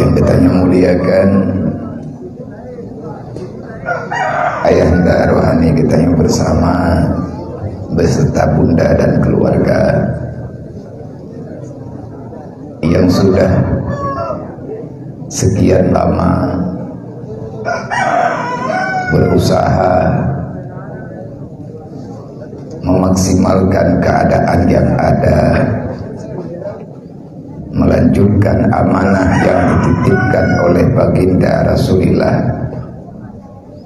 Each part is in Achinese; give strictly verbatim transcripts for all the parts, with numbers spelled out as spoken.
Yang kita muliakan, Ayahanda Rohani kita yang bersama beserta Bunda dan keluarga yang sudah sekian lama berusaha memaksimalkan keadaan yang ada, melanjutkan amanah yang dititipkan oleh Baginda Rasulullah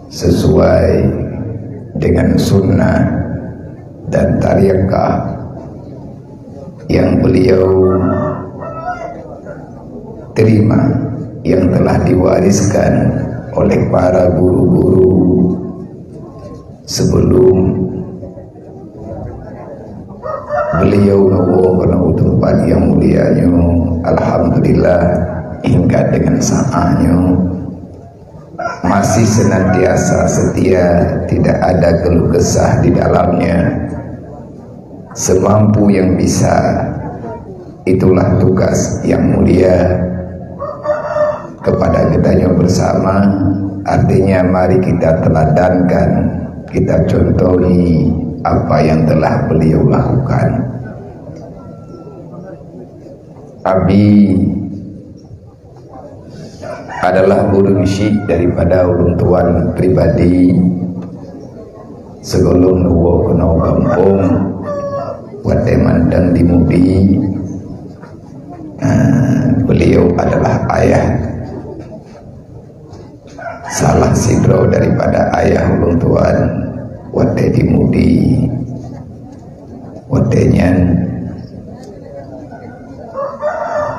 sesuai dengan sunnah dan tariqah yang beliau terima, yang telah diwariskan oleh para guru-guru sebelum beliau neuwoe keunoe u teumpat nyang mulia nyoe. Alhamdulillah, hingga dengan saat nyoe masih senantiasa setia, tidak ada keluh kesah di dalamnya. Semampu yang bisa, itulah tugas yang mulia kepada kita nyoe bersama. Artinya, mari kita teladankan, kita contohi apa yang telah beliau lakukan. Abi adalah ureuëng syik daripada ureuëng tuan pribadi. Sigohlom neuwoe keunoe gampông, watée mantong di Mudi, ah, beliau adalah ayah, salah sidroe daripada ayah ulôn tuan watée di Mudi. Watée nyan,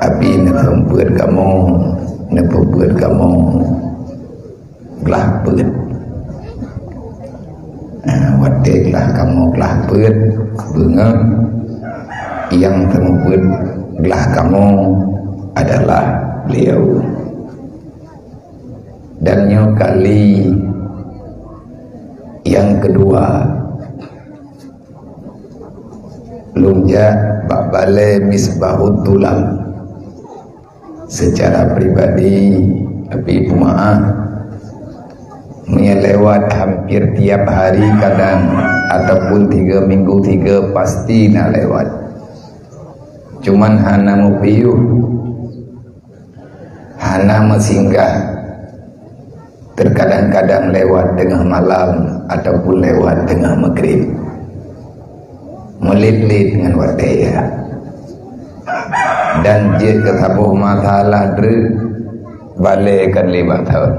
Abi neupeubuet kamoe, neupeubuet kamoe glah peuet. Nah, watée glah kamoe glah peuet, beungoh nyang teupeubuet glah kamoe adalah beliau. Dan nyoe kali nyang keudua lôn jak bak balée Misbahut Tulam. Secara pribadi, Abi peumaáh, meunyoe lewat hampir tiap hari kadang, ataupun tiga minggu tiga pasti na lewat. Cuman hana meupiôh, hana meusinggah. Terkadang-kadang lewat teungoh malam ataupun lewat teungoh maghrib. Meulet-let ngon watée, ya. Dan jeuet keu saboh masalah dreuek balée kan lé bak thon.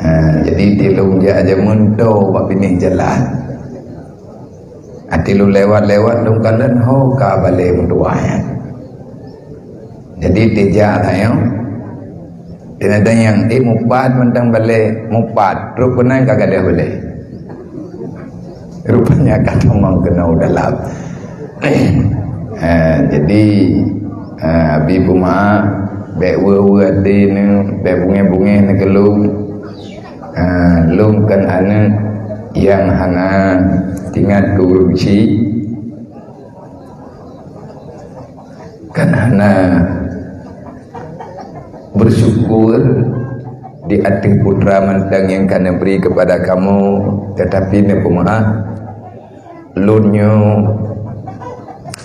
Ha, jadi tilông jak aja meunto bak binéh jalan. Até lôn lewat-lewat lôn kalon ho ka balée meutuwah nyan. Jadi teuja tanyoe. Teuntang nyang, eh, mupat mantong balée, mupat. Trok keunan ka gadôh balée. Rupanya ka tamong keunoe u dalam. Ha, jadi, ha, Abi peumaáh, bék weue-weue até neuh, bék bungéh-bungéh neuh keu lôn. Ha, lôn kan aneuëk nyang hana teuingat keu ureuëng chik, kan hana bersyukur di ateueh putra mantong nyang ka neubri kepada kamoe, tetapi neupeumaáh, lôn nyoe,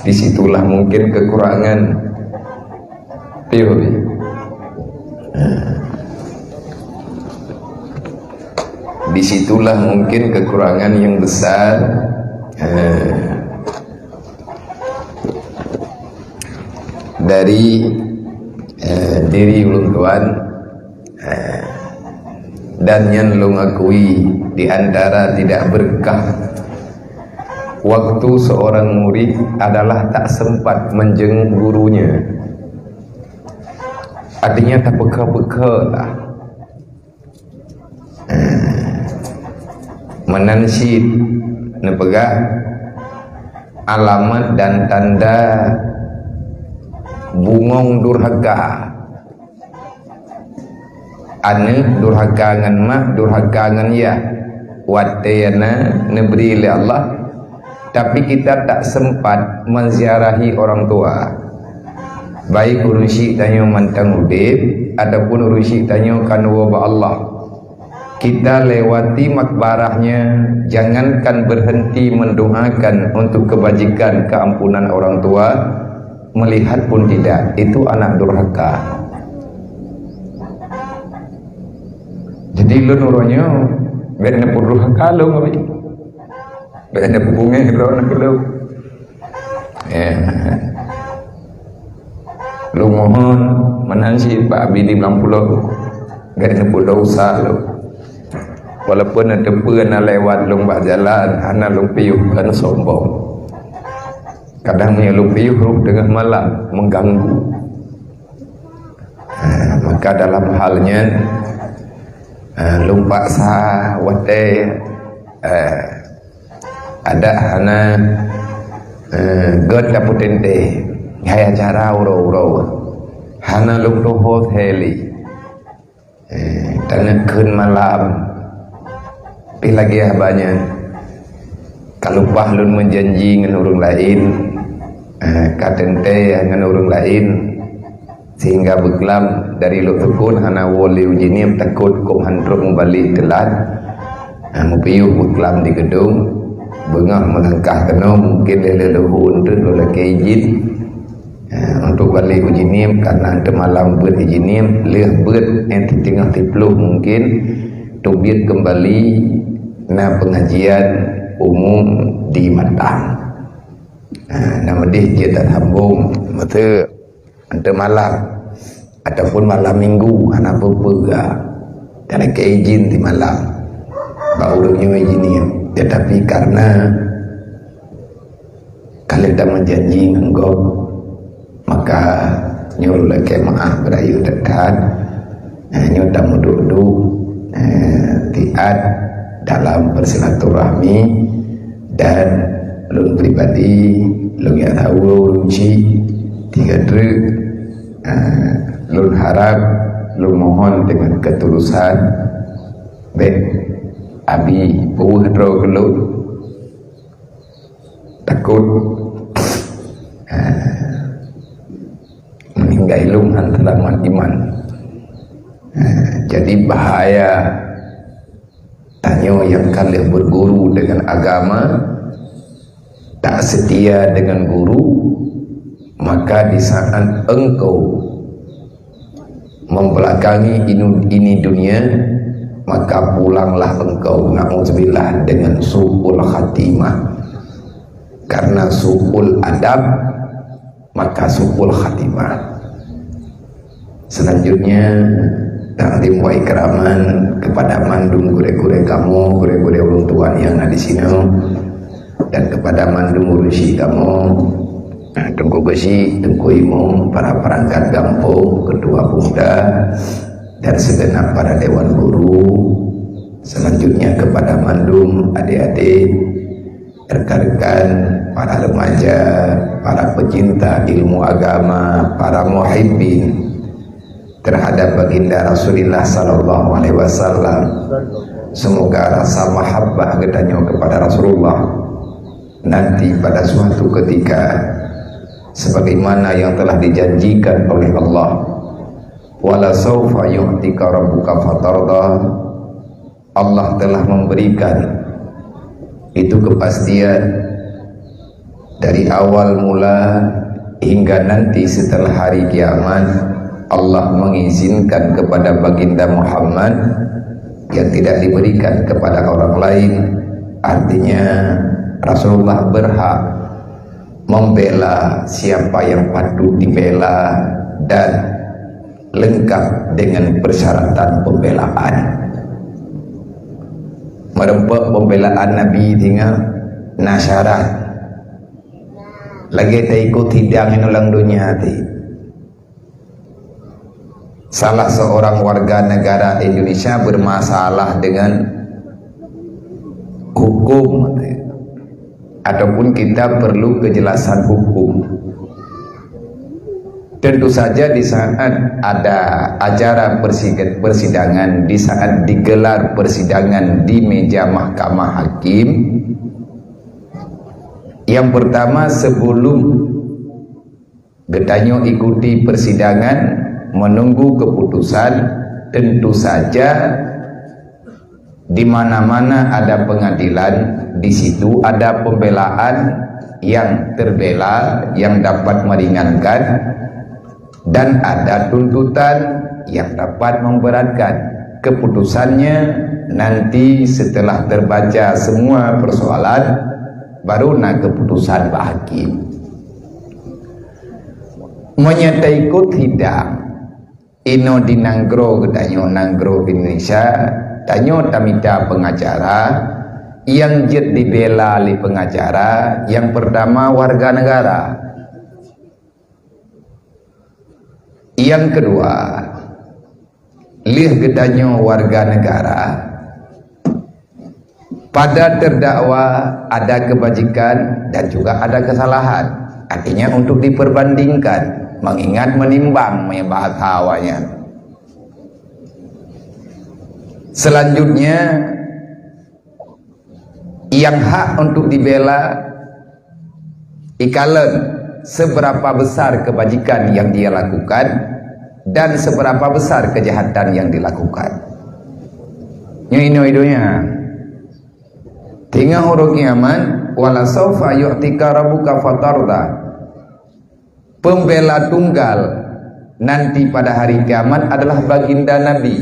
di situlah mungkin kekurangan. Piôh. Di situlah mungkin kekurangan yang besar, eh, dari, eh, diri ulôn tuan. Dan nyan lôn akui, di antara tidak berkah waktu seorang murid adalah tak sempat menjenguk gurunya. Artinya, tapeuka-peuka lah. Meunan cit neupeugah alamat dan tanda bungong durhaka. Aneuëk durhaka ngon mak, durhaka ngon yah. Watée na neubri lé Allah, tapi kita tak sempat menziarahi orang tua. Baik ureuëng syik tanyoe mantong udeb ataupun ureuëng syik tanyoe ka neuwoe bak Allah, kita lewati makbarahnya, jangankan berhenti mendoakan untuk kebajikan, keampunan orang tua, melihat pun tidak. Itu anak durhaka. Jadi lôn uroe nyoe bèk neupeuruh ka lôn, bèk neupeubeungéh droe keu lôn. Ya. Lôn mohon meunan cit bak Abi di Blang Pulo, bèk neupeudosa lôn. Walaupun neuteupeue na lewat lôn bak jalan, hana lôn piôh, kon sombong. Kadang meunyoe lôn piôh rôh teungoh malam, mengganggu. Ha, maka dalam hal nyan, ha, lôn paksa watèe, ha, adak hana, ha, gèt tapeuteuntèe, hai acara uroe-uroe, hana lôn tuho thèe lé. Eh, dan kheun malam. Tapi lagèe haba nyan, ka lumpah lôn meujanji ngon ureuëng laén, eh, ka teuntèe ngon ureuëng laén, sehingga beuklam dari lôn teukon hana woe lé u Jeunieb, takot kôm han trôk meubalek teulat. Eh, meupiôh beuklam di geudong, beungoh meulangkah keunoe, mungkin lé leuluhô eunteuk lôn lakèe idhin. Eh, untuk balik u Jeunieb, karena teumalam beuet di Jeunieb, lheueh beuet, eh, teungoh siploh mungkin, teubiet keumbali na pengajian umum di Matang. Eh, na meudeh jeuet tasambong, masa teumalam ataupun malam minggu, hana peue-peue ga. Karena keu izin di malam, baru nyoe izin. Tetapi karena Ka lheueh tameujanji ngon gob, maka nyoe lakèe meu'ah beurayeuk that-that. Eh, nyoe tameuduek-duek, eh, tiat dalam bersilaturahmi, dan lôn pribadi, lôn jak saweue ureueng chik, tiga treuk, eh, lôn harap, lôn mohon dengan ketulusan, bèk Abi peuweueh droe keu lôn. Takot, eh, meuninggai lôn hana seulamat iman. Eh, jadi bahaya tanyoe nyang ka lheueh berguru dengan agama, tak setia dengan guru, maka di saat engkau membelakangi inu-, ini dunia, maka pulanglah engkau, na'udzubillah, dengan su'ul khatimah. Karena su'ul adab, maka su'ul khatimah. Selanjutnya, takzim wa ikraman kepada mandum gurèe-gurèe kamoe, gurèe-gurèe ulôn tuan nyang na di sinoe, dan kepada mandum ureueng chik kamoe, Teungku Geuchik, Teungku Imum, para perangkat gampông, ketua pemuda, dan segenap para dewan guru. Selanjutnya kepada mandum adik-adik, rekan-rekan, para remaja, para pecinta ilmu agama, para muhibbin terhadap Baginda Rasulullah sallallahu alaihi wasallam. Semoga rasa mahabbah geutanyoe kepada Rasulullah nanti pada suatu ketika sebagaimana yang telah dijanjikan oleh Allah. "Wala saufa yu'tika rabbuka fatarda." Allah telah memberikan itu kepastian dari awal mula hingga nanti setelah hari kiamat, Allah mengizinkan kepada Baginda Muhammad yang tidak diberikan kepada orang lain. Artinya, Rasulullah berhak membela siapa yang patut dibela dan lengkap dengan persyaratan pembelaan. Meureumpok pembelaan Nabi singoh na syarat. Lagèe taikot sidang ngon ureueng donya tadi. Salah seorang warga negara Indonesia bermasalah dengan hukum, ataupun kita perlu kejelasan hukum. Tentu saja di saat ada acara persidangan, di saat digelar persidangan di meja mahkamah hakim, yang pertama sebelum Geutanyoe ikuti persidangan, menunggu keputusan. Tentu saja, di mana-mana ada pengadilan, di situ ada pembelaan yang terbela, yang dapat meringankan, dan ada tuntutan yang dapat memberatkan. Keputusannya nanti setelah terbaca semua persoalan, baru na keputusan bak hakim. Meunyoe taikot sidang, inoe di nanggroe geutanyoe, nanggroe Indonesia, tanyoe tamita pengacara, nyang jeuet dibela lé pengacara, nyang pertama warga negara. Nyang kedua, lheueh geutanyoe warga negara, pada terdakwa ada kebajikan dan juga ada kesalahan. Artinya untuk diperbandingkan, mengingat menimbang, meunyoe bahasa awaknyan. Selanjutnya, nyang hak untuk dibela, ikalon seberapa besar kebajikan yang dia lakukan dan seberapa besar kejahatan yang dilakukan. Nyoe inoe i donya. Teungoh uroe kiamat, "Wala saufa yu'tika rabbuka fatarda." Pembela tunggal nanti pada hari kiamat adalah baginda Nabi.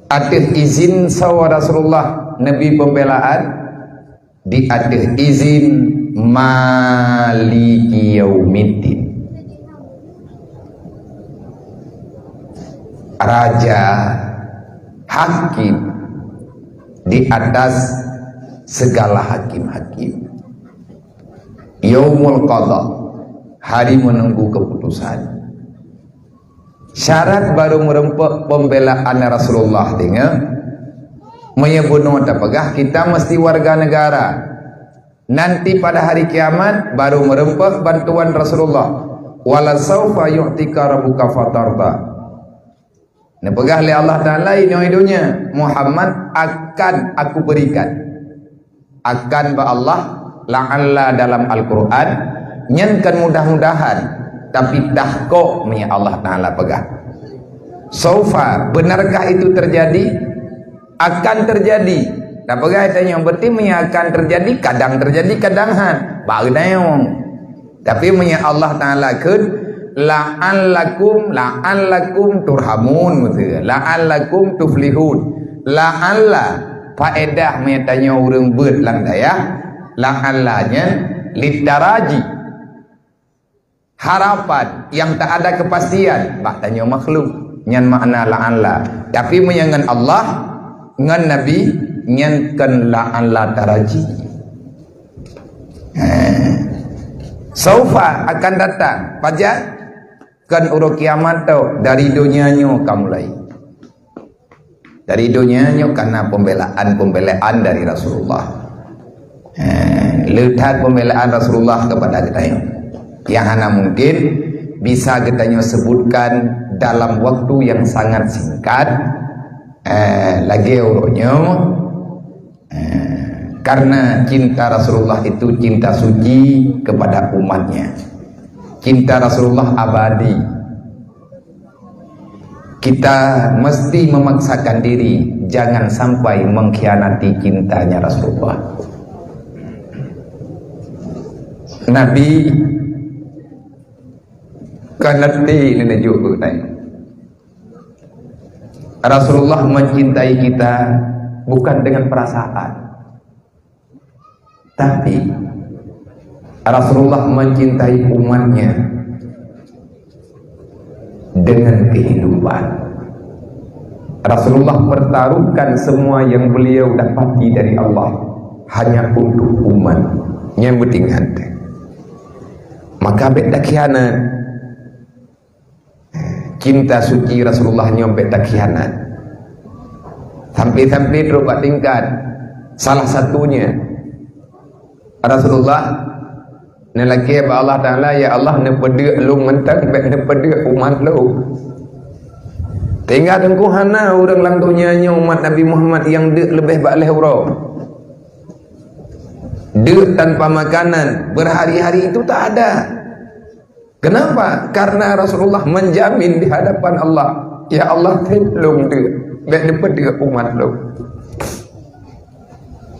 Ateueh izin sawa Rasulullah Nabi pembelaan, di ateueh izin Maliki Yaumiddin. Raja, hakim di atas segala hakim-hakim. Yaumul Qadha, hari menunggu keputusan. Syarat baru meureumpok pembelaan Rasulullah deungoe, meunyoe bunoe tapeugah kita mesti warga negara. Nanti pada hari kiamat baru meureumpok bantuan Rasulullah. "Wala saufa yu'tika rabbuka fatarda." Neupeugah lé Allah Taala inoe i donya, "Muhammad akan Aku berikan." Akan bak Allah, la'alla dalam Al-Quran, nyan kan mudah-mudahan, tapi tahkok meunyoe Allah Taala peugah. Saufa, benarkah itu terjadi? Akan terjadi. Tapeugah tanyoe, berarti meunyoe akan terjadi, kadang terjadi, kadang han. Baru tanyoe. Tapi meunyoe Allah Taala kheun, "La'allakum, la'allakum turhamun," maksudnya, "la'allakum tuflihun." La'alla, faedah meunyoe tanyoe ureuëng beuet lam dayah, la'alla nyan litaraji. Harapan nyang tak ada kepastian bak tanyoe makhluk, nyan makna la'alla. Tapi meunyoe ngon Allah, ngon Nabi, nyan kon la'alla taraji. Eh, saufa akan datang. Pajan? Kon uroe kiamat tu, dari donya nyoe ka mulai. Dari donya nyoe kana pembelaan-pembelaan dari Rasulullah. Eh, le that pembelaan Rasulullah kepada kita nyoe. Yang hana mungkin bisa kita nyoe sebutkan dalam waktu yang sangat singkat. Eh, lagée uroe nyoe, Eh, karena cinta Rasulullah itu cinta suci kepada umatnya. Cinta Rasulullah abadi. Kita mesti memaksakan diri jangan sampai mengkhianati cintanya Rasulullah. Nabi kan nanti ini jujur. Rasulullah mencintai kita bukan dengan perasaan, tapi Rasulullah mencintai umatnya dengan kehidupan. Rasulullah pertaruhkan semua yang beliau dapati dari Allah hanya untuk umat. Nyan beutingat. Maka bèk takhianat. Cinta suci Rasulullah nyoe bèk takhianat. Sampai-sampai trok bak tingkat salah satunya Rasulullah neulakée bak Allah Taala, "Ya Allah, neupeudeuk lôn mantong, bèk neupeudeuk umat lôn." Tinggai teungku hana ureuëng lam donya nyoe umat Nabi Muhammad nyang deuk leubeh bak lhèe uroe. Deuk tanpa makanan berhari-hari itu tak ada. Kenapa? Karena Rasulullah menjamin di hadapan Allah, "Ya Allah, tem lôn deuk, bèk neupeudeuek umat lôn."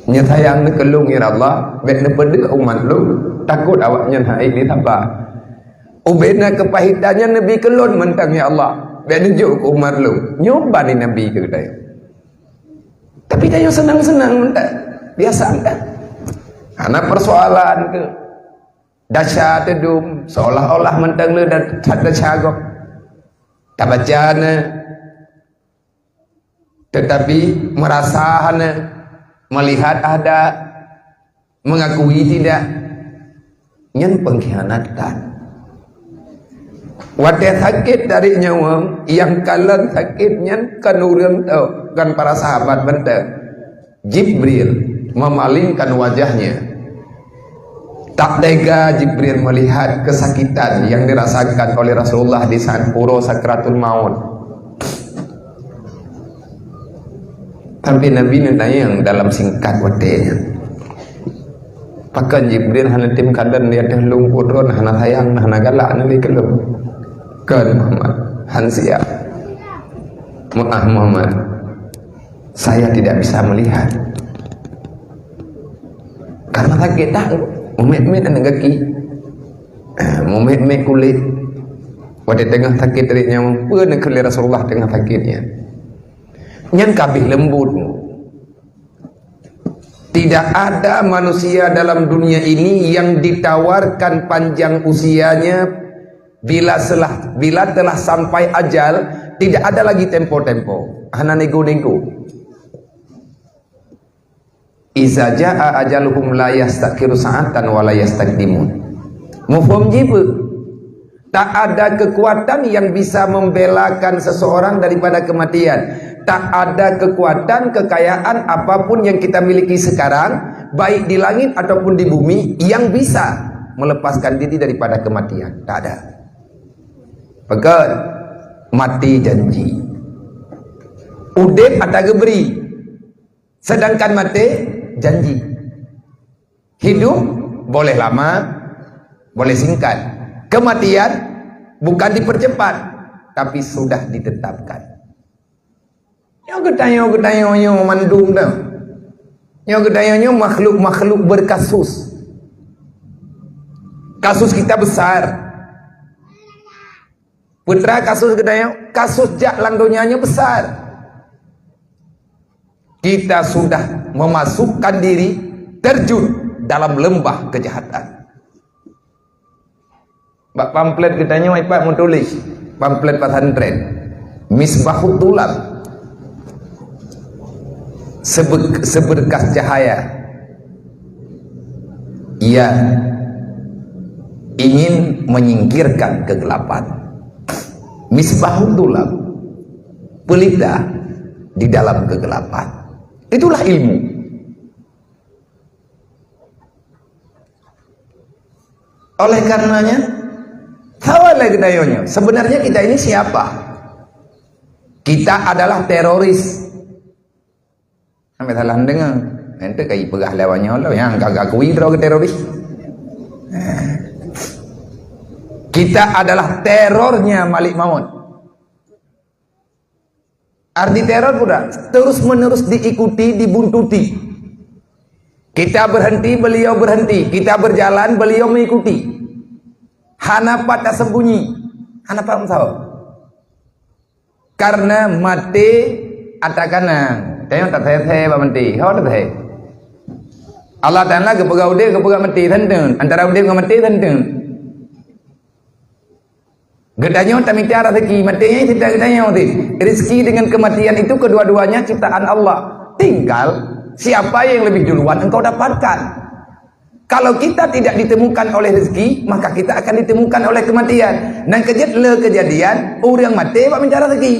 Neusayang neuh keu lôn, ya Allah, bèk neupeudeuek umat lôn, takot awaknyan hana ék saba. Ubena keupahitan nyan neubi keu lôn mantong, ya Allah, bèk neujok keu umat lôn. Nyoe ban Nabi keu geutanyoe. Tapi tanyoe seunang-seunang mantong, biasa mantong. Hana persoalan keu. Dasya teudum, seolah-olah mantong le da-, dasya gob. Tabaca na, tetapi merasa hana, melihat ada, mengakui tidak. Nyan pengkhianatan. Watèe sakét tarék nyawöng, nyang kalon sakét nyan kon ureueng tôh, kon para sahabat mantong. Jibril memalingkan wajahnya. Tak tega Jibril melihat kesakitan yang dirasakan oleh Rasulullah di saat uroe sakratul maut. Tapi Nabi neutanyong dalam singkat watèe nyan. Pakon Jibril hana tem kalon di ateueh lôn, peue droeneuh hana sayang, hana galak neuh lé keu lôn? Kon Muhammad, han siap. Meu'ah Muhammad, saya tidak bisa melihat. Karena sakét that, meumet-met aneuk gaki. Ah, meumet-met kulét. Watèe teungoh sakét tarék nyawöng, peue neukheun lé Rasulullah teungoh sakét nyan. Nyan ka abéh leumbot. Tidak ada manusia dalam dunia ini yang ditawarkan panjang usianya bila selah, bila telah sampai ajal, tidak ada lagi tempo-tempo. Hana nego-nego. "Iza jaa ajaluhum la yastakhiru sa'atan wa la yastaqdimun." Muphom jih peue? Tak ada kekuatan yang bisa membelakan seseorang daripada kematian. Tak ada kekuatan, kekayaan apapun yang kita miliki sekarang, baik di langit ataupun di bumi, yang bisa melepaskan diri daripada kematian. Tak ada. Peugah, mati janji. Udép ata geubri. Sedangkan maté janji. Hidup boleh lama, boleh singkat. Kematian bukan dipercepat, tapi sudah ditetapkan. Nyoe geutanyoe, geutanyoe nyoe mandum dah. Nyoe geutanyoe nyoe makhluk-makhluk berkasus. Kasus kita besar. Peue teuma kasus geutanyoe, kasus jak lam donya nyoe besar. Kita sudah memasukkan diri terjun dalam lembah kejahatan. Bak pamflet geutanyoe ipat meutuléh, pamflet pesantren, Misbahut Thullab. Sebe-, seberkas cahaya yang ingin menyingkirkan kegelapan. Misbahul Thullab, pelita di dalam kegelapan. Itulah ilmu. Oleh karenanya, sawa lé geutanyoe nyoe, sebenarnya kita ini siapa? Kita adalah teroris. Sampai salah mendengar. Nanti kayi peugah lawan nyoe lo, yang gagah kui droe teroris. Kita adalah terornya Malik Maut. Arti teror pula terus-menerus diikuti, dibuntuti. Kita berhenti, beliau berhenti. Kita berjalan, beliau mengikuti. Hana pat tasembunyi, hana pat meusawa. Karena maté ata kanang. Tanyoe tathèe-thèe bak maté. Ho tathèe. Allah Taala geupeugah udép, geupeugah maté, teunteun. Antara udép ngon maté, teunteun. Geutanyoe tamita rezeki, maté nyan cerita geutanyoe teuh. Rezeki dengan kematian itu kedua-duanya ciptaan Allah. Tinggal siapa yang lebih duluan engkau dapatkan. Kalau kita tidak ditemukan oleh rezeki, maka kita akan ditemukan oleh kematian. Nyang keujeuet le keujadian, ureueng maté bak minta rezeki.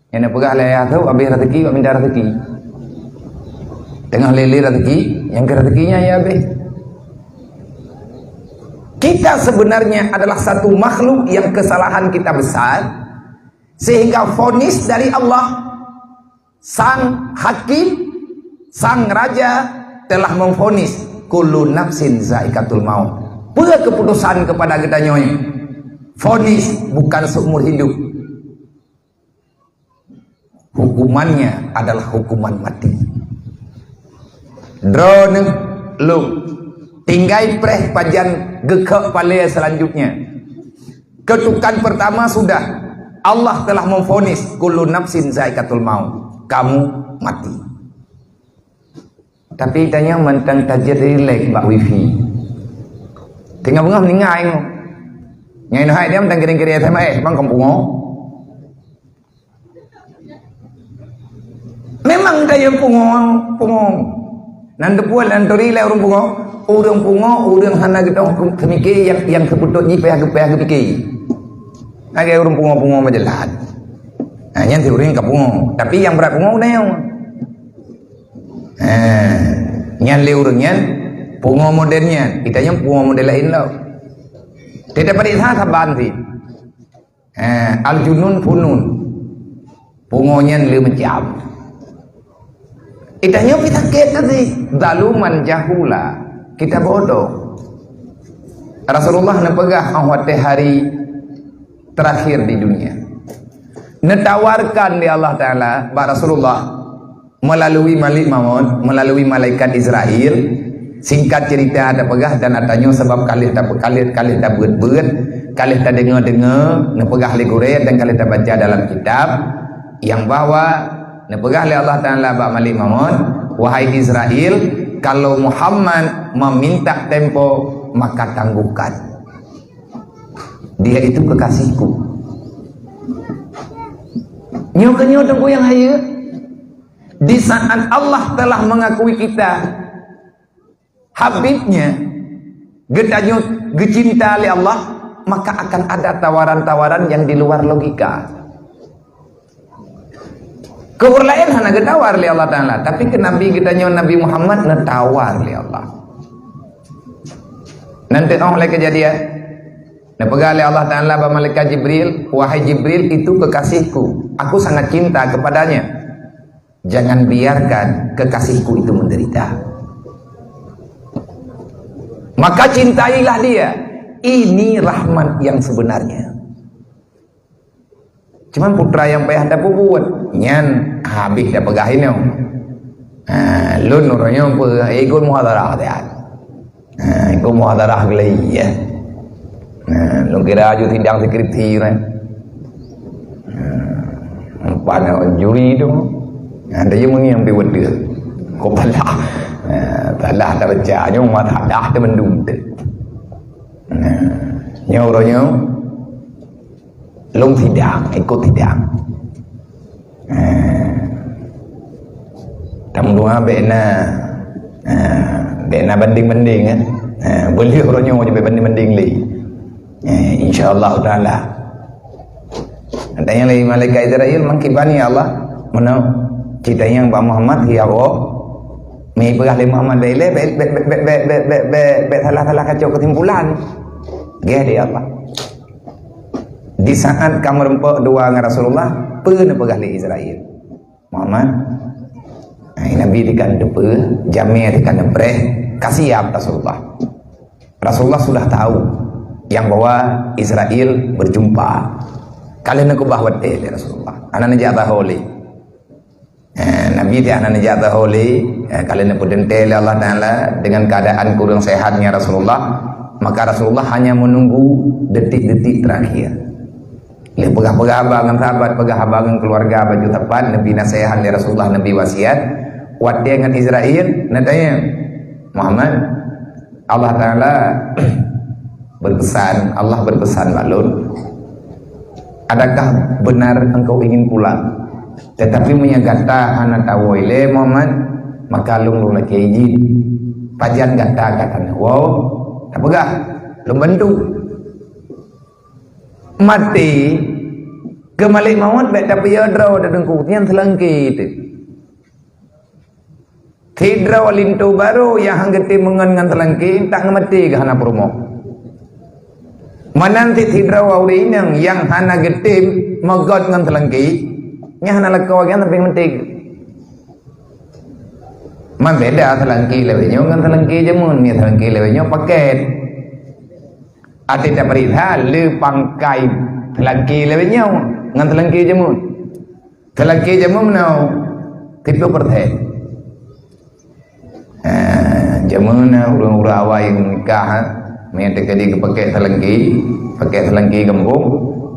Nyang na peugah lé ayah tu, habéh rezeki bak minta rezeki. Teungoh lé-lé rezeki, nyang keu rezeki nyan ya habéh. Kita sebenarnya adalah satu makhluk yang kesalahan kita besar, sehingga vonis dari Allah Sang hakim, sang raja telah memvonis, "Kullu nafsin zaikatul maut." Peue keuputosan keupada geutanyoe? Vonis bukan seumur hidup. Hukumannya adalah hukuman mati. Droeneuh lom, tinggai preh pajan geukheuk palée seulanjutnya. Keutukan peurtama sudah, Allah telah memvonis, "Kullu nafsin zaikatul maut." Kamu mati. Tapi tanyoe mantong tajeuet rilek bak wifi. Teungoh beungoh meuninggai nyoe. Nyan hai dia mantong kirim-kirim S M S, bang kampung. Memang tanyoe pungo, pungo. Nan teupuan, nan turi lé ureuëng pungo. Ureuëng pungo, ureuëng hana geutong seumike nyang, nyang seupeutot jih payah geu-, payah geupike. Lagée ureuëng pungo-pungo meujeulaih. Nah, nyan si ureuëng ka pungo. Tapi nyang brat pungo udah nyoe. Ha, nyan lé ureuëng nyan pungo model nyan. Kita nyan pungo model laén lom. Tidak pada saban sih. Eh, al-junun funun. Pungo nyan le macam. Itanyoe pih sakét tadi. Zaluman jahula. Kita bodoh. Rasulullah neupeugah óh watée hari terakhir di dunia. Neutawarkan lé Allah Taala bak Rasulullah melalui Malik Maut, melalui malaikat Israel. Singkat cerita, tapeugah dan atanyoe sabab ka lheueh tape-, ka lheueh, ka lheueh tabeuet-beuet, ka lheueh tadeungoe-deungoe, neupeugah lé gurée dan ka lheueh tabaca dalam kitab, nyang bahwa neupeugah lé Allah Taala bak Malik Maut, "Wahai Israel, kalau Muhammad meminta tempo, maka tangguhkan. Dia itu kekasihku." Nyoe keuh nyoe teungku nyang hayeue. Di saat Allah telah mengakui kita habibnya, geutanyoe geucinta lé Allah, maka akan ada tawaran-tawaran yang di luar logika. Keu ureuëng laén hana geutawar lé Allah Taala, tapi keu Nabi geutanyoe Nabi Muhammad neutawar lé Allah. Nanti óh lé keujadian, neupeugah lé Allah Taala bak malaikat Jibril, "Wahai Jibril, itu kekasihku. Aku sangat cinta kepadanya." Jangan biarkan kekasihku itu menderita. Maka cintailah dia. Ini rahmat yang sebenarnya. Cuman putra nyang payah tapubuet, nyan habéh tapeugah inoe. Ha, lôn uroe nyoe peue, ikot muhadharah siat. Ha, ikot muhadharah geulai, ya. Ha, lôn kira aju sidang skripsi, kan. Ha, empat juri tu. Ha, dia mungkin yang piwet dia. Kau palah. Ha, salah tak baca, nyoe mah salah teumendum tu. Ha, nyoe uroe nyoe. Lôn sidang, ikot sidang. Eh, tameudoa bék na, eh, bék na banding-banding, eh. Eh, beuleueh uroe nyoe jeuet banding-banding lé. Eh, insya Allah Taala. Tanyong lé malaikat Israel, "Mangkiban ya Allah?" Meunan, cit tanyong bak Muhammad, ya Allah. Meupeugah lé Muhammad, bék lé, bék, bék salah-salah kacok kesimpulan. Geh di Allah. Di saat ka meureumpok dua ngon Rasulullah, peue neupeugah lé Israel? Muhammad, hai Nabi, dikan teupeue, jamé dikan neupreh, ka siap Rasulullah. Rasulullah sudah tahu yang bahwa Israel berjumpa. Ka lheueh neukeubah watée lé Rasulullah. Hana neujak tahu lé. Eh, Nabi teuh hana neujak tahu lé, eh, ka lheueh neupeuteuntée lé Allah Taala dengan keadaan kurang sehatnya Rasulullah, maka Rasulullah hanya menunggu detik-detik terakhir. Lheueh peugah-peugah haba ngon sahabat, peugah haba ngon keluarga, baju tepat, Nabi nasihat lé Rasulullah, Nabi wasiat, watée ngon Israel, neutanyong, Muhammad, Allah Taala berpesan, Allah berpesan bak lôn, "Adakah benar engkau ingin pulang? Tetapi meunyoe gata hana tawoe lé Muhammad, maka lôn lôn lakée izin. Pajan gata ka taneuk woe, tapeugah, lôn bantu." Maté, keu malaikat maut bék tapiôh droe teungku, nyan seulangké teuh. Sidroe linto barô nyang han geutem meungon ngon teulangké, tak ngeumaté geuh hana peurumoh. Meunan cit sidroe ureuëng inong nyang hana geutem meugöt ngon teulangké, nyan hana lakoe geuh sampoe maté. Man beda teulangké lawét nyoe ngon teulangké jameun, nyoe teulangké lawét nyoe pakét. Até tapeuriksa le pangkai seulangké lawét nyoe ngon seulangké jameun. Seulangké jameun meunoe, siplôh persen. Ha, jameun na ureuëng-ureuëng awai nikah, ha. Meunan teuka di geupakè seulangké, pakè seulangké gampông,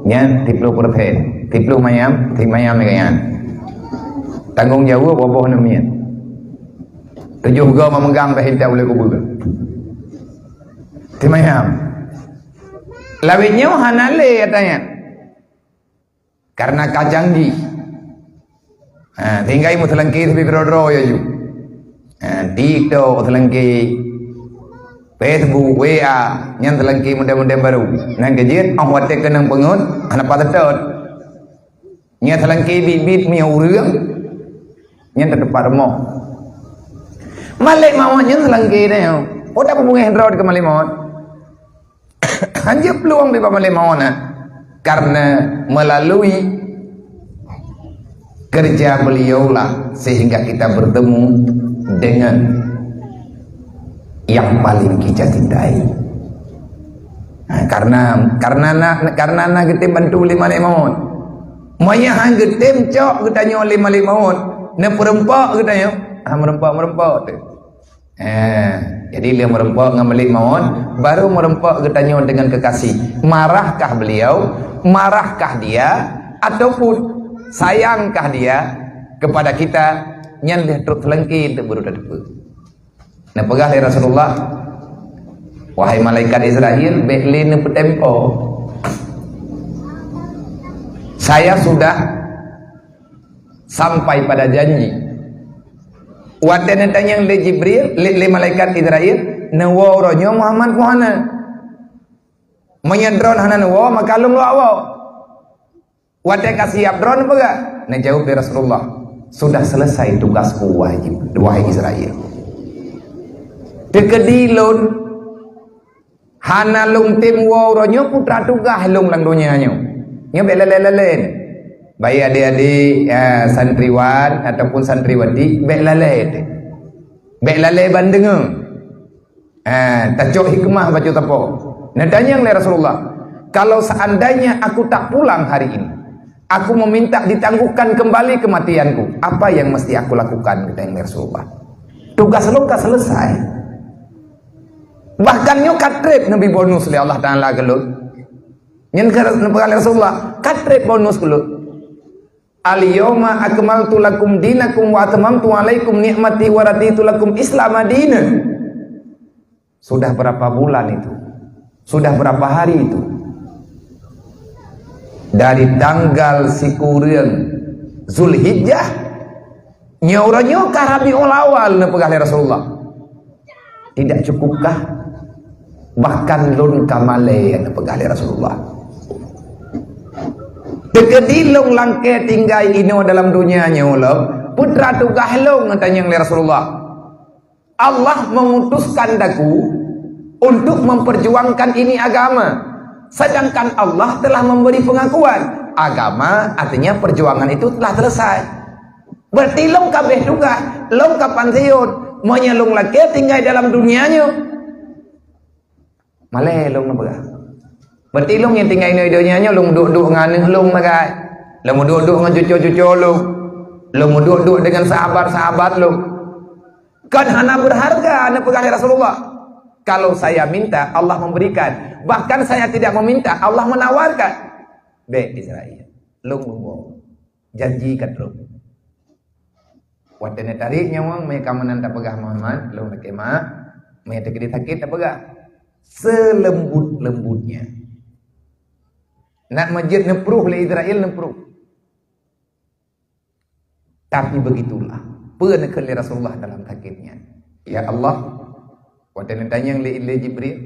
nyan siplôh persen. Siplôh mayam, simayam nyan. Tanggong jaweueb boh na miet. Tujoh go memegang dah intat ulée kubu. Simayam. Lawét nyoe hana lé katanya. Karena ka canggih. Ha, sehingga ilmu seulangké sibi keudroe-droe ya ju. Ha, TikTok seulangké, Facebook, W A, nyan seulangké model-model baru. Nyan keuh jeuet, oh watée keunong peungeut, hana patot. Nyan seulangké bit-bit meunyoe ureuëng, nyan teupat rumoh. Malée mawöt nyan seulangké nyoe. Oh, tak peubungéh droe keu malée mawöt. Hanjeuet peuluang bak malée mawöt na, karena melalui kerja beliaulah sehingga kita bertemu dengan yang paling kita cintai. Ha, karena, karena na, karena na geutem bantu lé malée mawöt. Meunyoe han geutem cok geutanyoe lé malée mawöt, neupeureumpok geutanyoe, ha, meureumpok-meureumpok teuh. Eh, jadi lheueh meureumpok ngon malée mawöt, baru meureumpok geutanyoe dengan kekasih. Marahkah beliau? Marahkah dia? Ataupun sayangkah dia kepada kita? Nyan lheueh trok seulangké teuk baru tateupeue. Neupeugah lé Rasulullah, "Wahai malaikat Israel, bék lé neupeutempo. Saya sudah sampai pada janji." Watée neutanyong lé Jibril, lé, lé malaikat Israel, "Neuwoe uroe nyoe Muhammad keu hana?" "Meunyoe droen hana neuwoe, maka lôn lôn woe." Watée ka siab droen peugah, neujaweueb lé Rasulullah, "Sudah selesai tugasku, wahai Jib-, wahai Israel. Teukeudi lôn hana lôn tem woe uroe nyoe, putra tugaih lôn lam donya nyoe. Nyoe bék lalée-lalée. Baik adik-adik, eh, santriwan ataupun santriwati, bék lalée teuh. Bék lalée ban deungoe." Eh, tacok hikmah bacut sapo. Neutanyong lé Rasulullah, "Kalau seandainya aku tak pulang hari ini, aku meminta ditangguhkan kembali kematianku, apa yang mesti aku lakukan?" Geutanyong lé Rasulullah. "Tugas lôn ka selesai. Bahkan nyoe ka treb neubi bonus lé Allah Taala keu lôn." Nyan ka neupeugah lé Rasulullah, "Ka treb bonus keu lôn." "Al-yauma akmaltu lakum dinakum wa atmamtu alaikum ni'mati wa raditu lakum Islama dina." Sudah berapa bulan itu? Sudah berapa hari itu? Dari tanggal sikureueng Zulhijjah, nyoe uroe nyoe ka Rabiul Awal, neupeugah lé Rasulullah. "Tidak cukupkah? Bahkan lôn ka malée," neupeugah lé Rasulullah. "Teukeudi lôn langkée tinggai inoe dalam donya nyoe lom, putra tugaih lôn," neutanyong lé Rasulullah. "Allah mengutuskan daku untuk memperjuangkan ini agama. Sedangkan Allah telah memberi pengakuan. Agama, artinya perjuangan itu telah selesai. Berarti lôn ka abéh tugaih, lôn ka pansiun. Meunyoe lôn lakée tinggai dalam dunia nyoe, malée lôn neupeugah. Berarti lôn nyang tinggai inoe donya nyoe, lôn duek-duek ngon aneuk lôn sagai. Lôn duek-duek ngon cuco-cuco lôn. Lôn duek-duek dengan sahabat-sahabat lôn. Kan hana berharga," neupeugah lé Rasulullah. "Kalau saya minta, Allah memberikan. Bahkan saya tidak meminta, Allah menawarkan." Bék Israel. Lôn muboh. Janji ka trok. Watée neutarék nyawöng, meuka meunan tapeugah Muhammad, lôn lakée maaf, meuka teukeudi sakét tapeugah. Selembut-lembutnya. Nak meujeuet neuprôh lé Israel, neuprôh. Tapi begitulah. Peue neukheun lé Rasulullah dalam sakét nyan. Ya Allah, watée neutanyong lé, lé Jibril,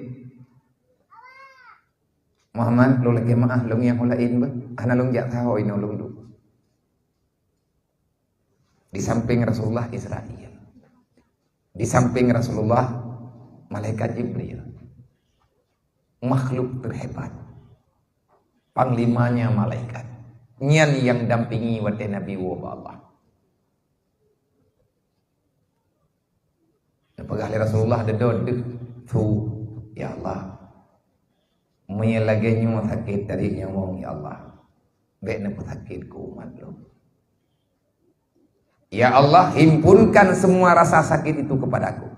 "Muhammad, lôn lakée maaf, lôn nyang laén beuh. Hana lôn jak saho inoe lôn duek." Di samping Rasulullah Israel. Di samping Rasulullah, malaikat Jibril. Makhluk terhebat. Panglimanya malaikat. Nyan nyang dampingi watée Nabi woe bak Allah. Neupeugah lé Rasulullah, "Deudon deuh, su, ya Allah. Meunyoe lagée nyoe sakét dari nyawöng, ya Allah, bék neupeusakét keu umat lôn. Ya Allah, himpunkan semua rasa sakit itu kepadaku.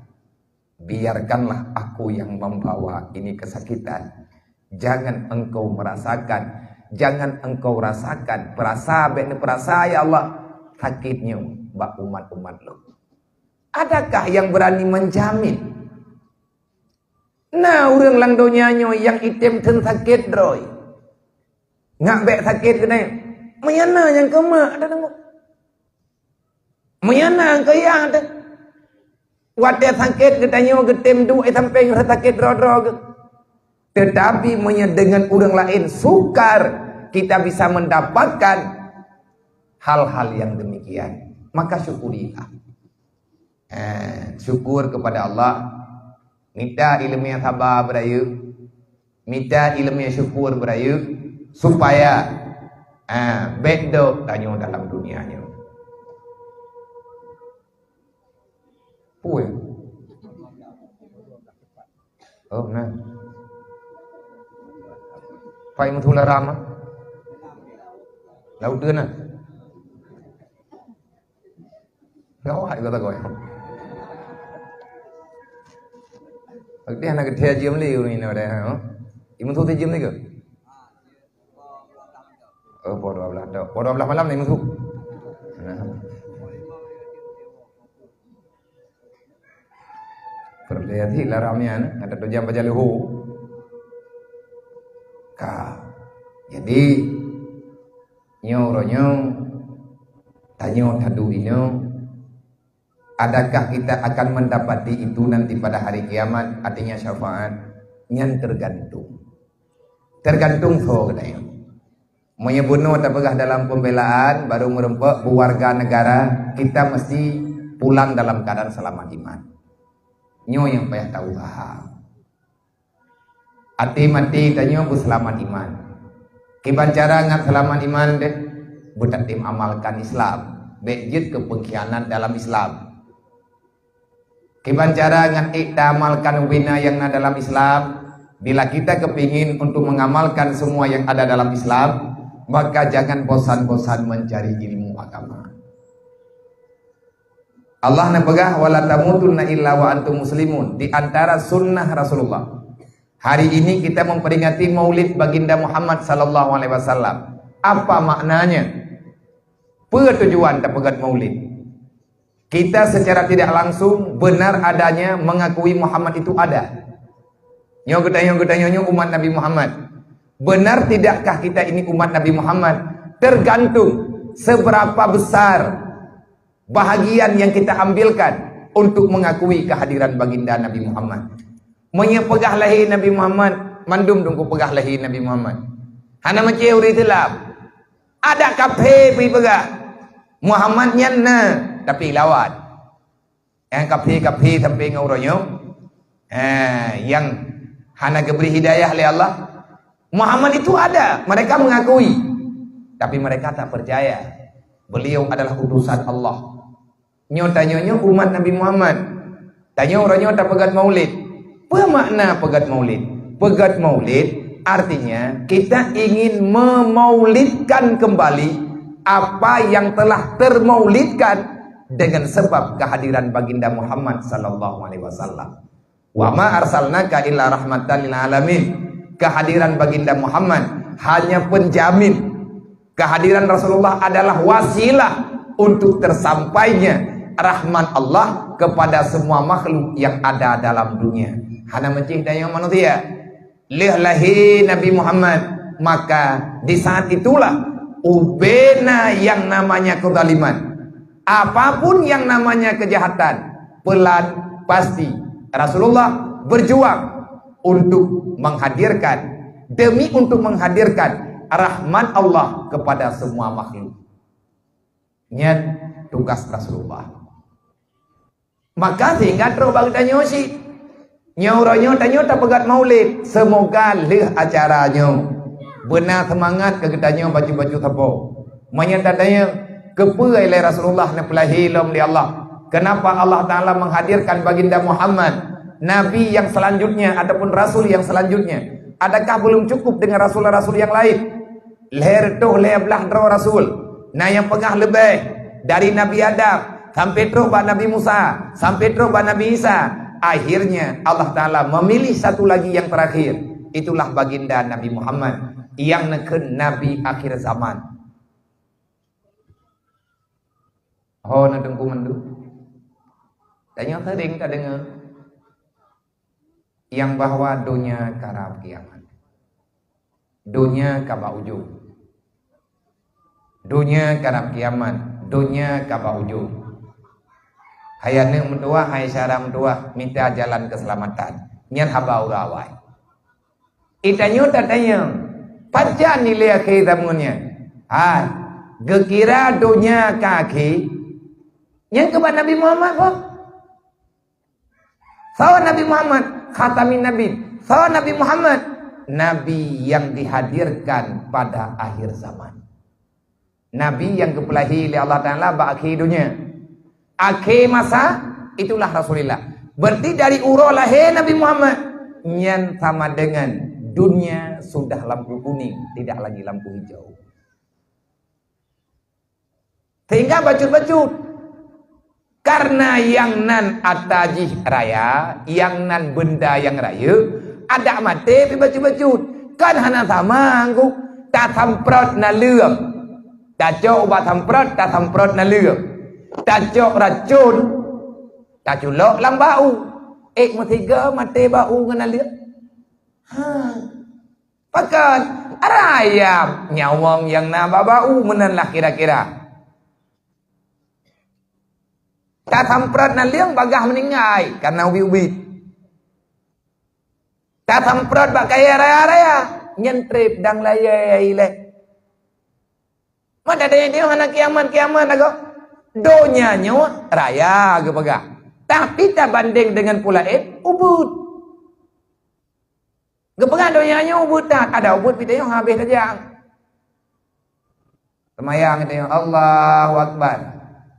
Biarkanlah aku yang membawa ini kesakitan. Jangan engkau merasakan, jangan engkau rasakan, perasa bék neupeurasa, ya Allah, sakét nyoe bak umat-umat lôn. Adakah yang berani menjamin? Na ureuëng lam donya nyoe nyang item theun sakét droe. Ngat bék sakét keunoe. Meunyoe na nyang keumak, ada tengok. Meunyoe na nyang keuyak, ada. Watée sakét geutanyoe geutem duek sampai nyoe sakét droe-droe geuh. Tetapi meunyoe dengan ureuëng laén sukar, kita bisa mendapatkan hal-hal yang demikian, maka syukurilah. Eh, syukur kepada Allah. Mita ileumé saba beurayeuk. Mita ileumé syukur beurayeuk. Supaya, eh, bék dok tanyoe dalam dunia nyoe. Pue. Oh, nah. Pai meutulah rama. Laut tu nah. Gawat kata kau. Arti anak kecil aja meli urang ini ada, ha? Ibu tu jam ni ke? Oh, pukul dua belas dah. Pukul dua belas malam ni masuk. Nah. Perlu hati lah ramian, ada tu jam baca lehu. Ka. Jadi, nyoe uroe nyoe, tanyoe tadu inoe, adakah kita akan mendapati itu nanti pada hari kiamat, artinya syafaat? Nyan tergantung. Tergantung soe geutanyoe. Meunyoe bunoe tapeugah dalam pembelaan, baru meureumpok beuwarga negara, kita mesti pulang dalam keadaan selamat iman. Nyoe nyang payah tausaha. Até maté tanyoe beuseulamat iman. Kiban cara ngat seulamat iman deh, beutatem amalkan Islam. Bék jeuet keu pengkhianat dalam Islam. Kiban cara ngat ék taamalkan ubena nyang na dalam Islam, bila kita kepingin untuk mengamalkan semua yang ada dalam Islam, maka jangan bosan-bosan mencari ilmu agama. Allah neupeugah, "Wala tamutunna illa wa antum muslimun." Di antara sunnah Rasulullah, hari ini kita memperingati Maulid Baginda Muhammad sallallahu alaihi wasallam. Apa maknanya? Peue tujuan tapeugét Maulid? Kita secara tidak langsung benar adanya mengakui Muhammad itu ada. Nyoe geutanyoe, geutanyoe nyoe umat Nabi Muhammad. Benar tidakkah kita ini umat Nabi Muhammad? Tergantung seberapa besar bahagian yang kita ambilkan untuk mengakui kehadiran baginda Nabi Muhammad. Meunyoe peugah lahé Nabi Muhammad, mandum teungku peugah lahé Nabi Muhammad. Hana macam ureuëng Islam. Ada kafé pi peugah, Muhammad nyan na, tapi lawan. Nyang kafé-kafé sampai ngon uroe nyoe, eh, nyang hana geubri hidayah lé Allah. Muhammad itu ada, mereka mengakui. Tapi mereka tak percaya. Beliau adalah utusan Allah. Nyoe tanyoe nyoe umat Nabi Muhammad. Tanyoe uroe nyoe tapeugét Maulid. Peue makna peugét Maulid? Peugét Maulid artinya kita ingin memaulidkan kembali apa yang telah termaulidkan dengan sebab kehadiran Baginda Muhammad sallallahu alaihi wasallam. "Wa ma arsalnaka illa rahmatan lil alamin." Kehadiran Baginda Muhammad hanya penjamin. Kehadiran Rasulullah adalah wasilah untuk tersampainya rahmat Allah kepada semua makhluk yang ada dalam dunia. Hana meucih dayang manusia. Lheueh lahé Nabi Muhammad, maka di saat itulah ubena yang namanya kezaliman. Apapun yang namanya kejahatan, pelan pasti Rasulullah berjuang untuk menghadirkan, demi untuk menghadirkan rahmat Allah kepada semua makhluk. Nyan tugas Rasulullah. Maka sehingga trok bak geutanyoe cit. Nyoe uroe nyoe tanyoe tapeugét Maulid. Semoga lheueh acara nyoe beuna seumangat keu geutanyoe bacut-bacut sapo. Meunyoe tatanyong, keupeue ilée Rasulullah neupeulahé lom lé Allah? Kenapa Allah Taala menghadirkan Baginda Muhammad, Nabi yang selanjutnya ataupun Rasul yang selanjutnya? Adakah belum cukup dengan rasul-rasul yang lain? Lhèe reutôh lhèe blaih droe rasul. Na nyang peugah leubeh dari Nabi Adam sampai trok bak Nabi Musa, sampai trok bak Nabi Isa. Akhirnya Allah Taala memilih satu lagi yang terakhir. Itulah baginda Nabi Muhammad yang neukheun Nabi akhir zaman. Ho na teungku mandum. Tanyoe sering ka deungoe nyang bahwa donya karab kiamat. Donya ka bak ujong. Donya karab kiamat, donya ka bak ujong. Hai aneuk meutuwah, hai syedara meutuwah, mita jalan keuseulamatan. Nyan haba ureueng awai. Geutanyoe tatanyong, pajan nilai akhé zameun nyan? Hai, geukira donya ka akhé? Nyan keuban Nabi Muhammad boh. Soe Nabi Muhammad? Khatamin Nabi. Soe Nabi Muhammad? Nabi yang dihadirkan pada akhir zaman. Nabi nyang geupeulahé lé Allah Taala bak akhé donya. Akhé masa, itulah Rasulullah. Berarti dari uroe lahé Nabi Muhammad, nyan sama dengan dunia sudah lampu kuning, tidak lagi lampu hijau. Sehingga bacut-bacut. Karena nyang nan ata jih raya, nyang nan beunda nyang rayeuk, adak maté pih bacut-bacut. Kan hana sama, Teungku. Tasamprot naleueng. Tacok ubat samprot, tasamprot naleueng. Tacok racun, taculok lam bau. Ék meusigoe maté bau ngon naleueng. Ha. Pakon? Raya nyawöng nyang na bak bau meunan lah kira-kira. Tasamprot naleueng bagaih meuninggai karena ubit-ubit. Tasamprot bak kayèe raya-raya, nyan trép dang layèe ilèe. Mata dayah hana kiamat-kiamat lagoe. Donya nyoe raya geupeugah. Tapi tabandeng dengan peue laén, ubit. Geupeugah donya nyoe ubit that, adak ubit pih tanyoe habéh tajak. Seumayang tanyoe, Allahu Akbar.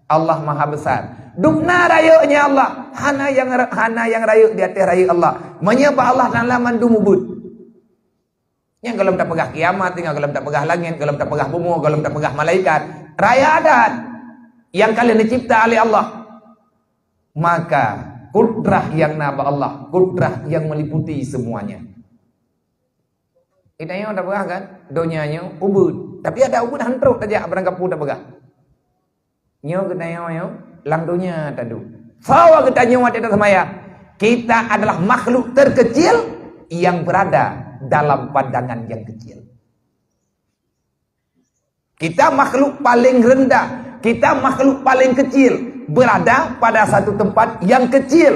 Allah Maha Besar. Dum na rayeuk nyan Allah, hana nyang ra-, hana nyang rayeuk di ateueh rayeuk Allah. Meunyoe bak Allah Taala mandum ubit. Nyang gohlom tapeugah kiamat, nyang gohlom tapeugah langét, gohlom tapeugah bumoe, gohlom tapeugah malaikat. Raya that nyang ka lheueh neucipta lé Allah. Maka kudrah nyang na bak Allah, kudrah nyang meliputi semuanya. Geutanyoe tapeugah kan, donya nyoe ubit. Tapi adak ubit han trok tajak barangkapeue tapeugah. Nyoe geutanyoe nyoe lam donya taduek. Sawa geutanyoe watèe taseumayang, kita adalah makhluk terkecil yang berada dalam pandangan yang kecil. Kita makhluk paling rendah, kita makhluk paling kecil, berada pada satu tempat yang kecil.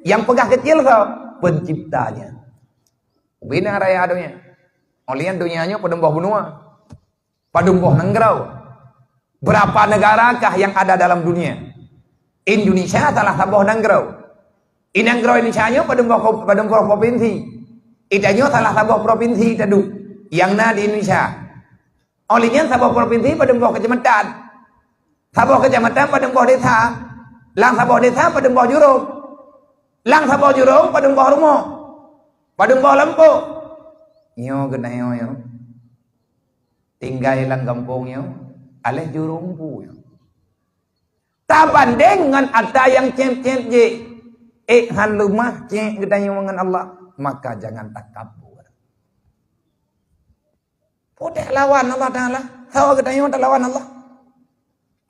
Nyang peugah kecil soe? Penciptanya. Ubena raya donya. Óh lheueh nyan donya nyoe padum boh benua, padum boh nanggroe. Berapa negara kah yang ada dalam dunia? Indonesia salah saboh nanggroe. Di nanggroe Indonesia nyoe padum boh ko-, padum boh provinsi. Geutanyoe salah saboh provinsi taduek nyang na di Indonesia. Óh lheueh nyan saboh provinsi padum boh keucamatan. Saboh keucamatan padum boh desa. Lam saboh desa padum boh jurông. Lam saboh jurông padum boh rumoh. Padum boh lampôh. Nyoe geutanyoe nyoe. Tinggai lam gampông nyoe, alah jurông peue nyoe. Tabandeng ngon ata nyang cét-cét jih, ék han leumah cét geutanyoe ngon Allah, maka jangan takabur. Peue teuh lawan Allah Taala, sawa geutanyoe talawan Allah.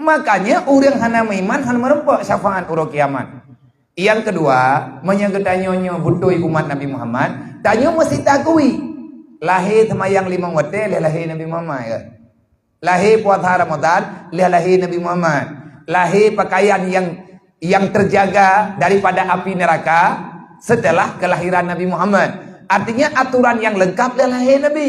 Makanya ureuëng hana meuiman hana meurumpok syafaat uroe kiamat. Nyang keudua, meunyoe geutanyoe nyoe beutôi umat Nabi Muhammad, tanyoe meusti takui lahé seumayang limong watèe lheueh lahé Nabi Muhammad, ya. Lahé puasa Ramadan lheueh lahé Nabi Muhammad. Lahé pakaian yang, yang terjaga daripada api neraka setelah kelahiran Nabi Muhammad. Artinya aturan yang lengkap lheueh lahé Nabi.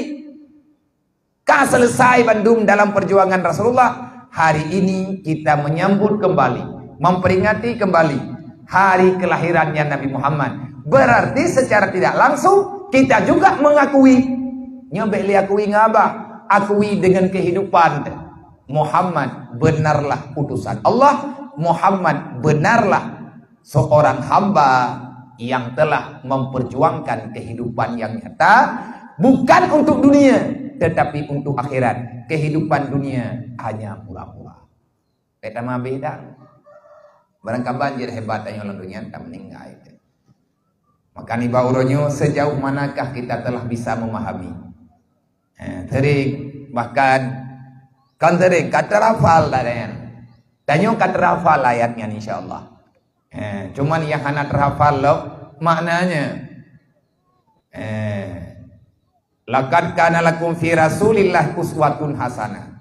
Ka selesai bandum dalam perjuangan Rasulullah. Hari ini kita menyambut kembali, memperingati kembali hari kelahirannya Nabi Muhammad. Berarti secara tidak langsung kita juga mengakui. Nyoe bèk lé akui ngon haba, akui dengan kehidupan. Muhammad benarlah utusan Allah. Muhammad benarlah seorang hamba yang telah memperjuangkan kehidupan yang nyata, Bukan untuk dunia, tetapi untuk akhirat. Kehidupan dunia hanya pura-pura. Bèk tamah abéh dah. Barangkaban jeuet hebat tanyoe lam donya, tan meuninggai. Maka nibak uroe nyoe, sejauh manakah kita telah bisa memahami? Eh, sering, bahkan kan sering, ka terhafal dah nyan. Tanyoe ka terhafal ayat nyan, insya Allah. Eh, cuman nyang hana terhafal lom maknanya. Eh, "Laqad kana lakum fi Rasulillah uswatun hasanah."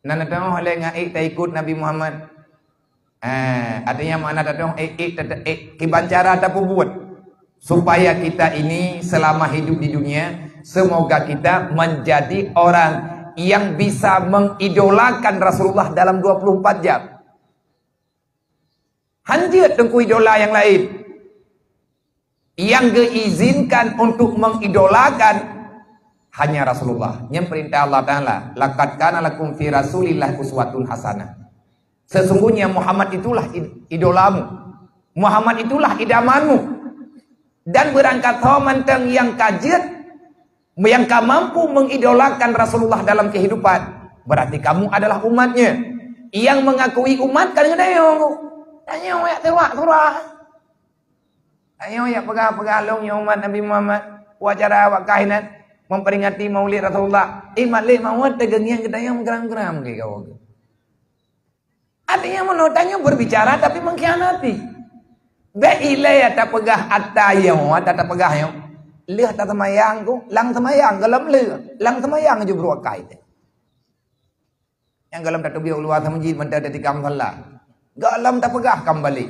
Na teuntèe lé ngon ék taikut Nabi Muhammad. Eh, artinya makna teuntèe ék, ék, ék, ék, kiban cara tapeubuet supaya kita ini selama hidup di dunia, semoga kita menjadi orang yang bisa mengidolakan Rasulullah dalam dua puluh empat jam. Hanjeuet teungku idola nyang laén. Nyang geuizinkan untuk mengidolakan hanya Rasulullah. Nyan peurintah Allah Taala, "Laqad kana lakum fi Rasulillah uswatun hasanah." Sesungguhnya Muhammad itulah id-, idolamu. Muhammad itulah idamanmu. Dan beurangkat ho mantong nyang ka jeuet, nyang ka mampu mengidolakan Rasulullah dalam kehidupan, berarti kamu adalah umatnya. Nyang mengakui umat kan geutanyoe. Tanyoe jak teurak-teurak. Tanyoe jak peugah-peugah lôn nyoe umat Nabi Muhammad. Upacara awak kah inan memperingati Maulid Rasulullah. Imat lé mawat teugeungieng geutanyoe meugram-gram keu kawan. Artinya, meunoe tanyoe berbicara tapi mengkhianati. Bèk ilèe tapeugah ata nyoe, ata tapeugah nyoe. Lheueh taseumayang ku, lam seumayang gohlom lheueh, lam seumayang ju brôk akai teuh. Nyang gohlom tateubiet u luwa sameujid mantong tatikam salat. Gohlom tapeugah ka meubalek.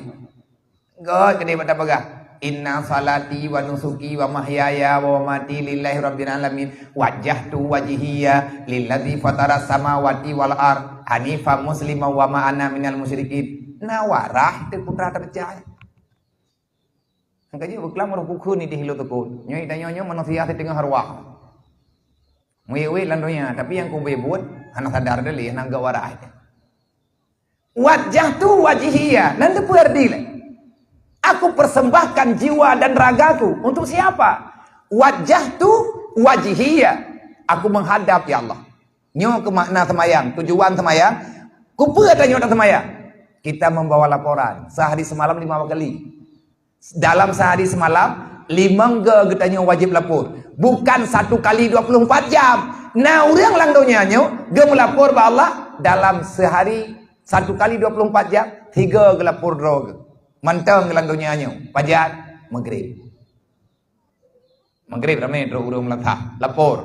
Göt keudéh bak tapeugah, "Inna salati wa nusuki wa mahyaya wa mamati lillahi rabbil alamin. Wajjahtu wajhiya lilladzi fataras samawati wal ard hanifan muslima wa ma ana minal musyrikin." Na wahrah teuh putra teupeugah. Nyang ka jeuet beuklam roh kukheun idéh ilôn teukot. Nyoe tanyoe nyoe manusia siteungoh arwah. Meuwét-wét lam donya, tapi nyang keubeue buet hana sadar deh lé, hana geuwarai. "Wajjahtu wajhiya," nan teupeue arti lé? "Aku persembahkan jiwa dan ragaku." Untuk siapa? "Wajjahtu wajhiya." Aku menghadap, ya Allah. Nyoe keu makna seumayang, tujuan seumayang. Keupeue tanyoe taseumayang? Kita membawa laporan. Sehari semalam lima kali. Dalam sehari semalam, limong go geutanyoe wajéb lapor. Bukan satu kali dua puluh empat jam. Na ureuëng lam donya nyoe geumeulapor bak Allah dalam sehari satu kali dua puluh empat jam, tiga geulapor droe geuh. Mantong lam donya nyoe, pajan? Maghrib. Maghrib ramé droe ureuëng meulatah, lapor.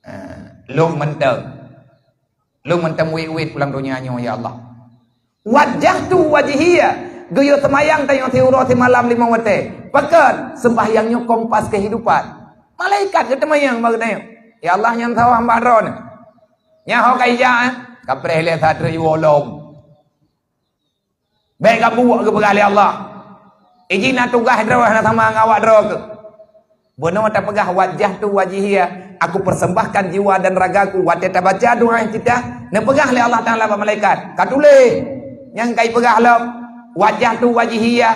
Ha, lôn mantong. Lôn mantong wét-wét pulang donya nyoe, ya Allah. Wajjahtu wajhiya. Geuyue seumayang tanyoe siuroe simalam limong watée. Pakon? Sembahyang nyoe kompas kehidupan. Malaikat geuteumayang bak geutanyoe. Ya Allah, nyang salah hamba droeneuh. Nyan ho ka ijak, eh? Kapreh lé satré iwoe lom. Bék gabuek geupeugah lé Allah. Iji na tugaih droe hana sama ngon awak droe keuh. Bunoe tapeugah, "Wajjahtu wajhiya," aku persembahkan jiwa dan ragaku. Watée tabaca doa iftitah, neupeugah lé Allah Taala bak malaikat, "Ka tuléh nyang ka ipeugah lom, wajjahtu wajhiya."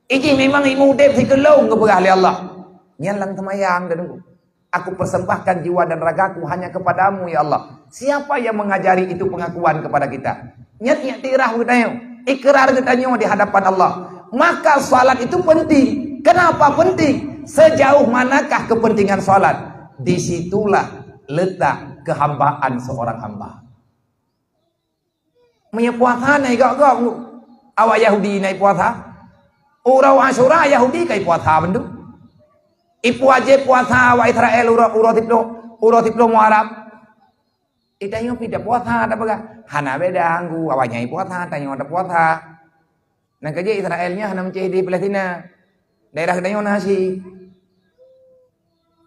Iji memang imeudeb sikeulong geupeugah lé Allah. Nyan lam seumayang, Teungku. "Aku persembahkan jiwa dan ragaku hanya kepada-Mu, ya Allah." Siapa yang mengajari itu pengakuan kepada kita? Nyan iktiraf geutanyoe, ikrar geutanyoe di hadapan Allah. Maka salat itu penting. Kenapa penting? Sejauh manakah kepentingan salat, di situlah letak kehambaan seorang hamba. Meunyoe puasa na igok-gok, awak Yahudi na ipuasa. Uroe Asyura Yahudi ka ipuasa bandum. Ipuwajéb puasa awak Israel uroe, uroe siplôh, uroe siplôh Muharram. Di tanyoe pih tapuasa, tapeugah, "Hana beda, Teungku, awaknyan ipuasa, tanyoe tapuasa." Nyang ka jeuet Israel nyan hana meucéh di Palestina. Daerah geutanyoe na hase.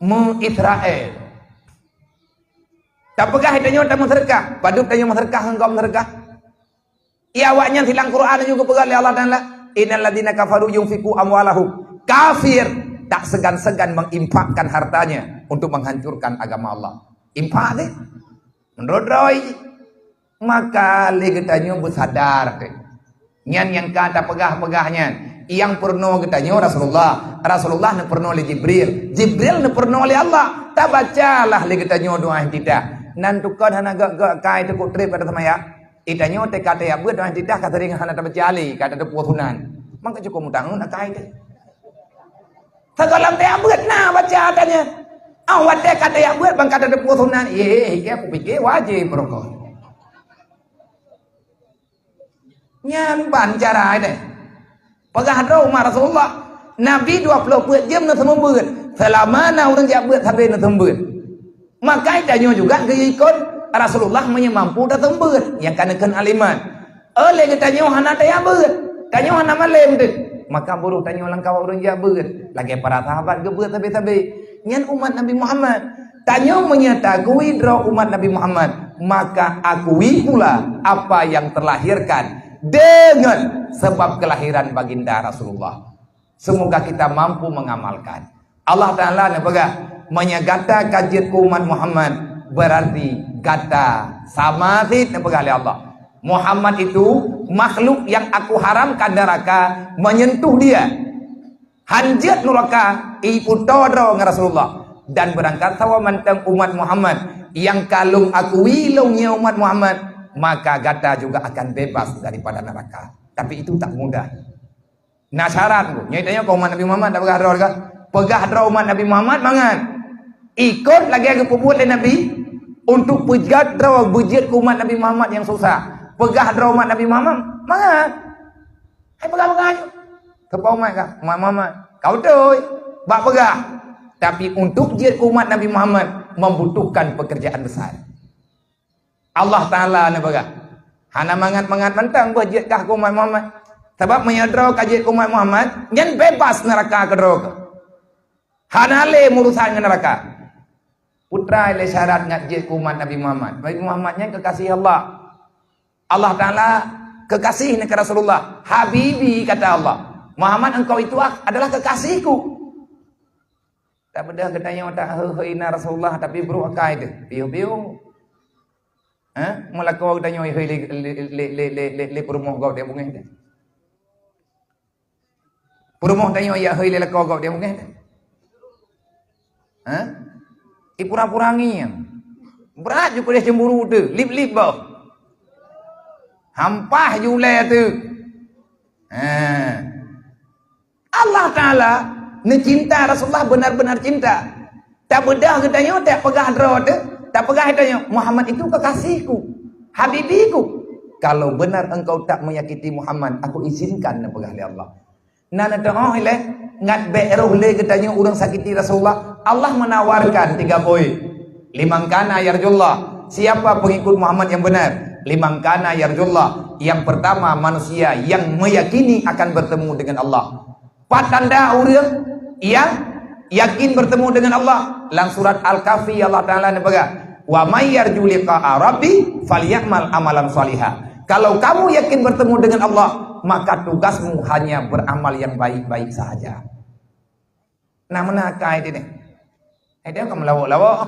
Meu-Israel. Tapeugah tanyoe tameuseudeukah, padub tanyoe meuseudeukah ngon gob meuseudeukah? Iya, awaknyan silang Quran laju geupeugah lé Allah Taala, "Innal ladzina kafaru yunfiqu amwalahum." Kafir tak segan-segan menginfakkan hartanya untuk menghancurkan agama Allah. Infak deh. Menurut Roy, maka lé geutanyoe beusadar teuh. Nyan nyang ka tapeugah-peugah nyan. Nyang peurunoe geutanyoe Rasulullah, Rasulullah neupeurunoe lé Jibril, Jibril neupeurunoe lé Allah. Tabacalah lé geutanyoe doa iftitah. Nan tukon hana gak-gak kai teukuk treb pada seumaya. Geutanyoe teuka tajak beuet doa iftitah ka sering hana tabaca lé, ka tateupeue sunan. Maka cukup meutangon akai teuh. Sigohlom tajak beuet na baca tanyoe. Ah, watèe ka tajak beuet ban ka tateupeue sunan. Yeh, ya kupikir wajéb rukon. Nyan ban cara nyan. Peugah droe umat Rasulullah, Nabi dua ploh peuet jeuem neuseumeubeuet. Seulama na ureueng jak beuet sabe neuseumeubeuet. Maka tanyoe juga geuikot Rasulullah meunyoe mampu taseumeubeuet nyang ka neukheun alimat. Óh lheueh geutanyoe hana tajak beuet, tanyoe hana malém teuh. Maka buruh tanyoe lam kawan ureueng jak beuet, lagèe para sahabat geubeuet sabe-sabe. Nyan umat Nabi Muhammad. Tanyoe meunyoe taakui droe umat Nabi Muhammad, maka akui pula apa yang terlahirkan dengan sebab kelahiran baginda Rasulullah. Semoga kita mampu mengamalkan. Allah Ta'ala neupeugah, meunyoe gata ka jeuet keu umat Muhammad, berarti gata sama cit neupeugah lé Allah. Muhammad itu makhluk yang aku haramkan neraka menyentuh dia. Han jeuet nuraka, iputoe droe ngon Rasulullah. Dan beurangkat sawa mantong umat Muhammad nyang ka lôn akui lôn nyoe umat Muhammad, maka gata juga akan bebas daripada neraka. Tapi itu tak mudah. Na syarat tu. Nyoe tanyoe keu umat Nabi Muhammad, tapeugah droe ka? Peugah droe umat Nabi Muhammad mangat. Ikot lagèe geupeubuet lé Nabi untuk peugah droe beujeuet keu umat Nabi Muhammad nyang susah. Peugah droe umat Nabi Muhammad mangat. Hai peugah-peugah nyoe. Keu umat ka? Umat Muhammad. Ka beutôi. Bak peugah. Tapi untuk jeuet keu umat Nabi Muhammad membutuhkan pekerjaan besar. Allah Ta'ala neupeugah, hana mangat-mangat mantong boh jeuet kah keu umat Muhammad. Sabab meunyoe droe ka jeuet keu umat Muhammad, nyan bebas neuraka keudroe. Hana lé meurusan ngon neuraka. Peutrai lé syarat ngat jeuet keu umat Nabi Muhammad. Nabi Muhammad nyan keukaséh Allah. Allah Ta'ala keukaséh nyan keu Rasulullah. "Habibi," kata Allah. "Muhammad, engkau itu ak-, adalah kekasihku." Tabeudôh geutanyoe tak hôi-hôi na Rasulullah, tapi brôk akai teuh. Piôh-piôh. Ha? Meulakoe geutanyoe hôi lé, lé, lé peurumoh gob di bungéh teuh. Peurumoh tanyoe jak hôi lé lakoe gob di bungéh teuh. Ha? Ipura-pura ngieng. Brat ju keudeh cemburu teuh, lip-lip boh. Hampah ju ulèe teuh. Ha. Allah Ta'ala neucinta Rasulullah benar-benar cinta. Tabeudôh geutanyoe, tapeugah droe teuh, tapeugah geutanyoe, "Muhammad itu kekasihku, habibiku." Kalau benar engkau tak menyakiti Muhammad, aku izinkan, neupeugah lé Allah. Na neuteu'oh ilèe, ngat bèk roh lé geutanyoe ureueng sakiti Rasulullah. Allah menawarkan tiga poin. Liman kana yarjullah, siapa pengikut Muhammad yang benar? Liman kana yarjullah, yang pertama manusia yang meyakini akan bertemu dengan Allah. Pat tanda ureueng yang yakin bertemu dengan Allah? Lam surat Al-Kahfi Allah Ta'ala neupeugah, "Wa may yarju liqa'a rabbi falyamal amalan shaliha." Kalau kamu yakin bertemu dengan Allah, maka tugasmu hanya beramal yang baik-baik sahaja. Nah, meunan akai teuh nyan. Hai dia ka meulawok-lawok.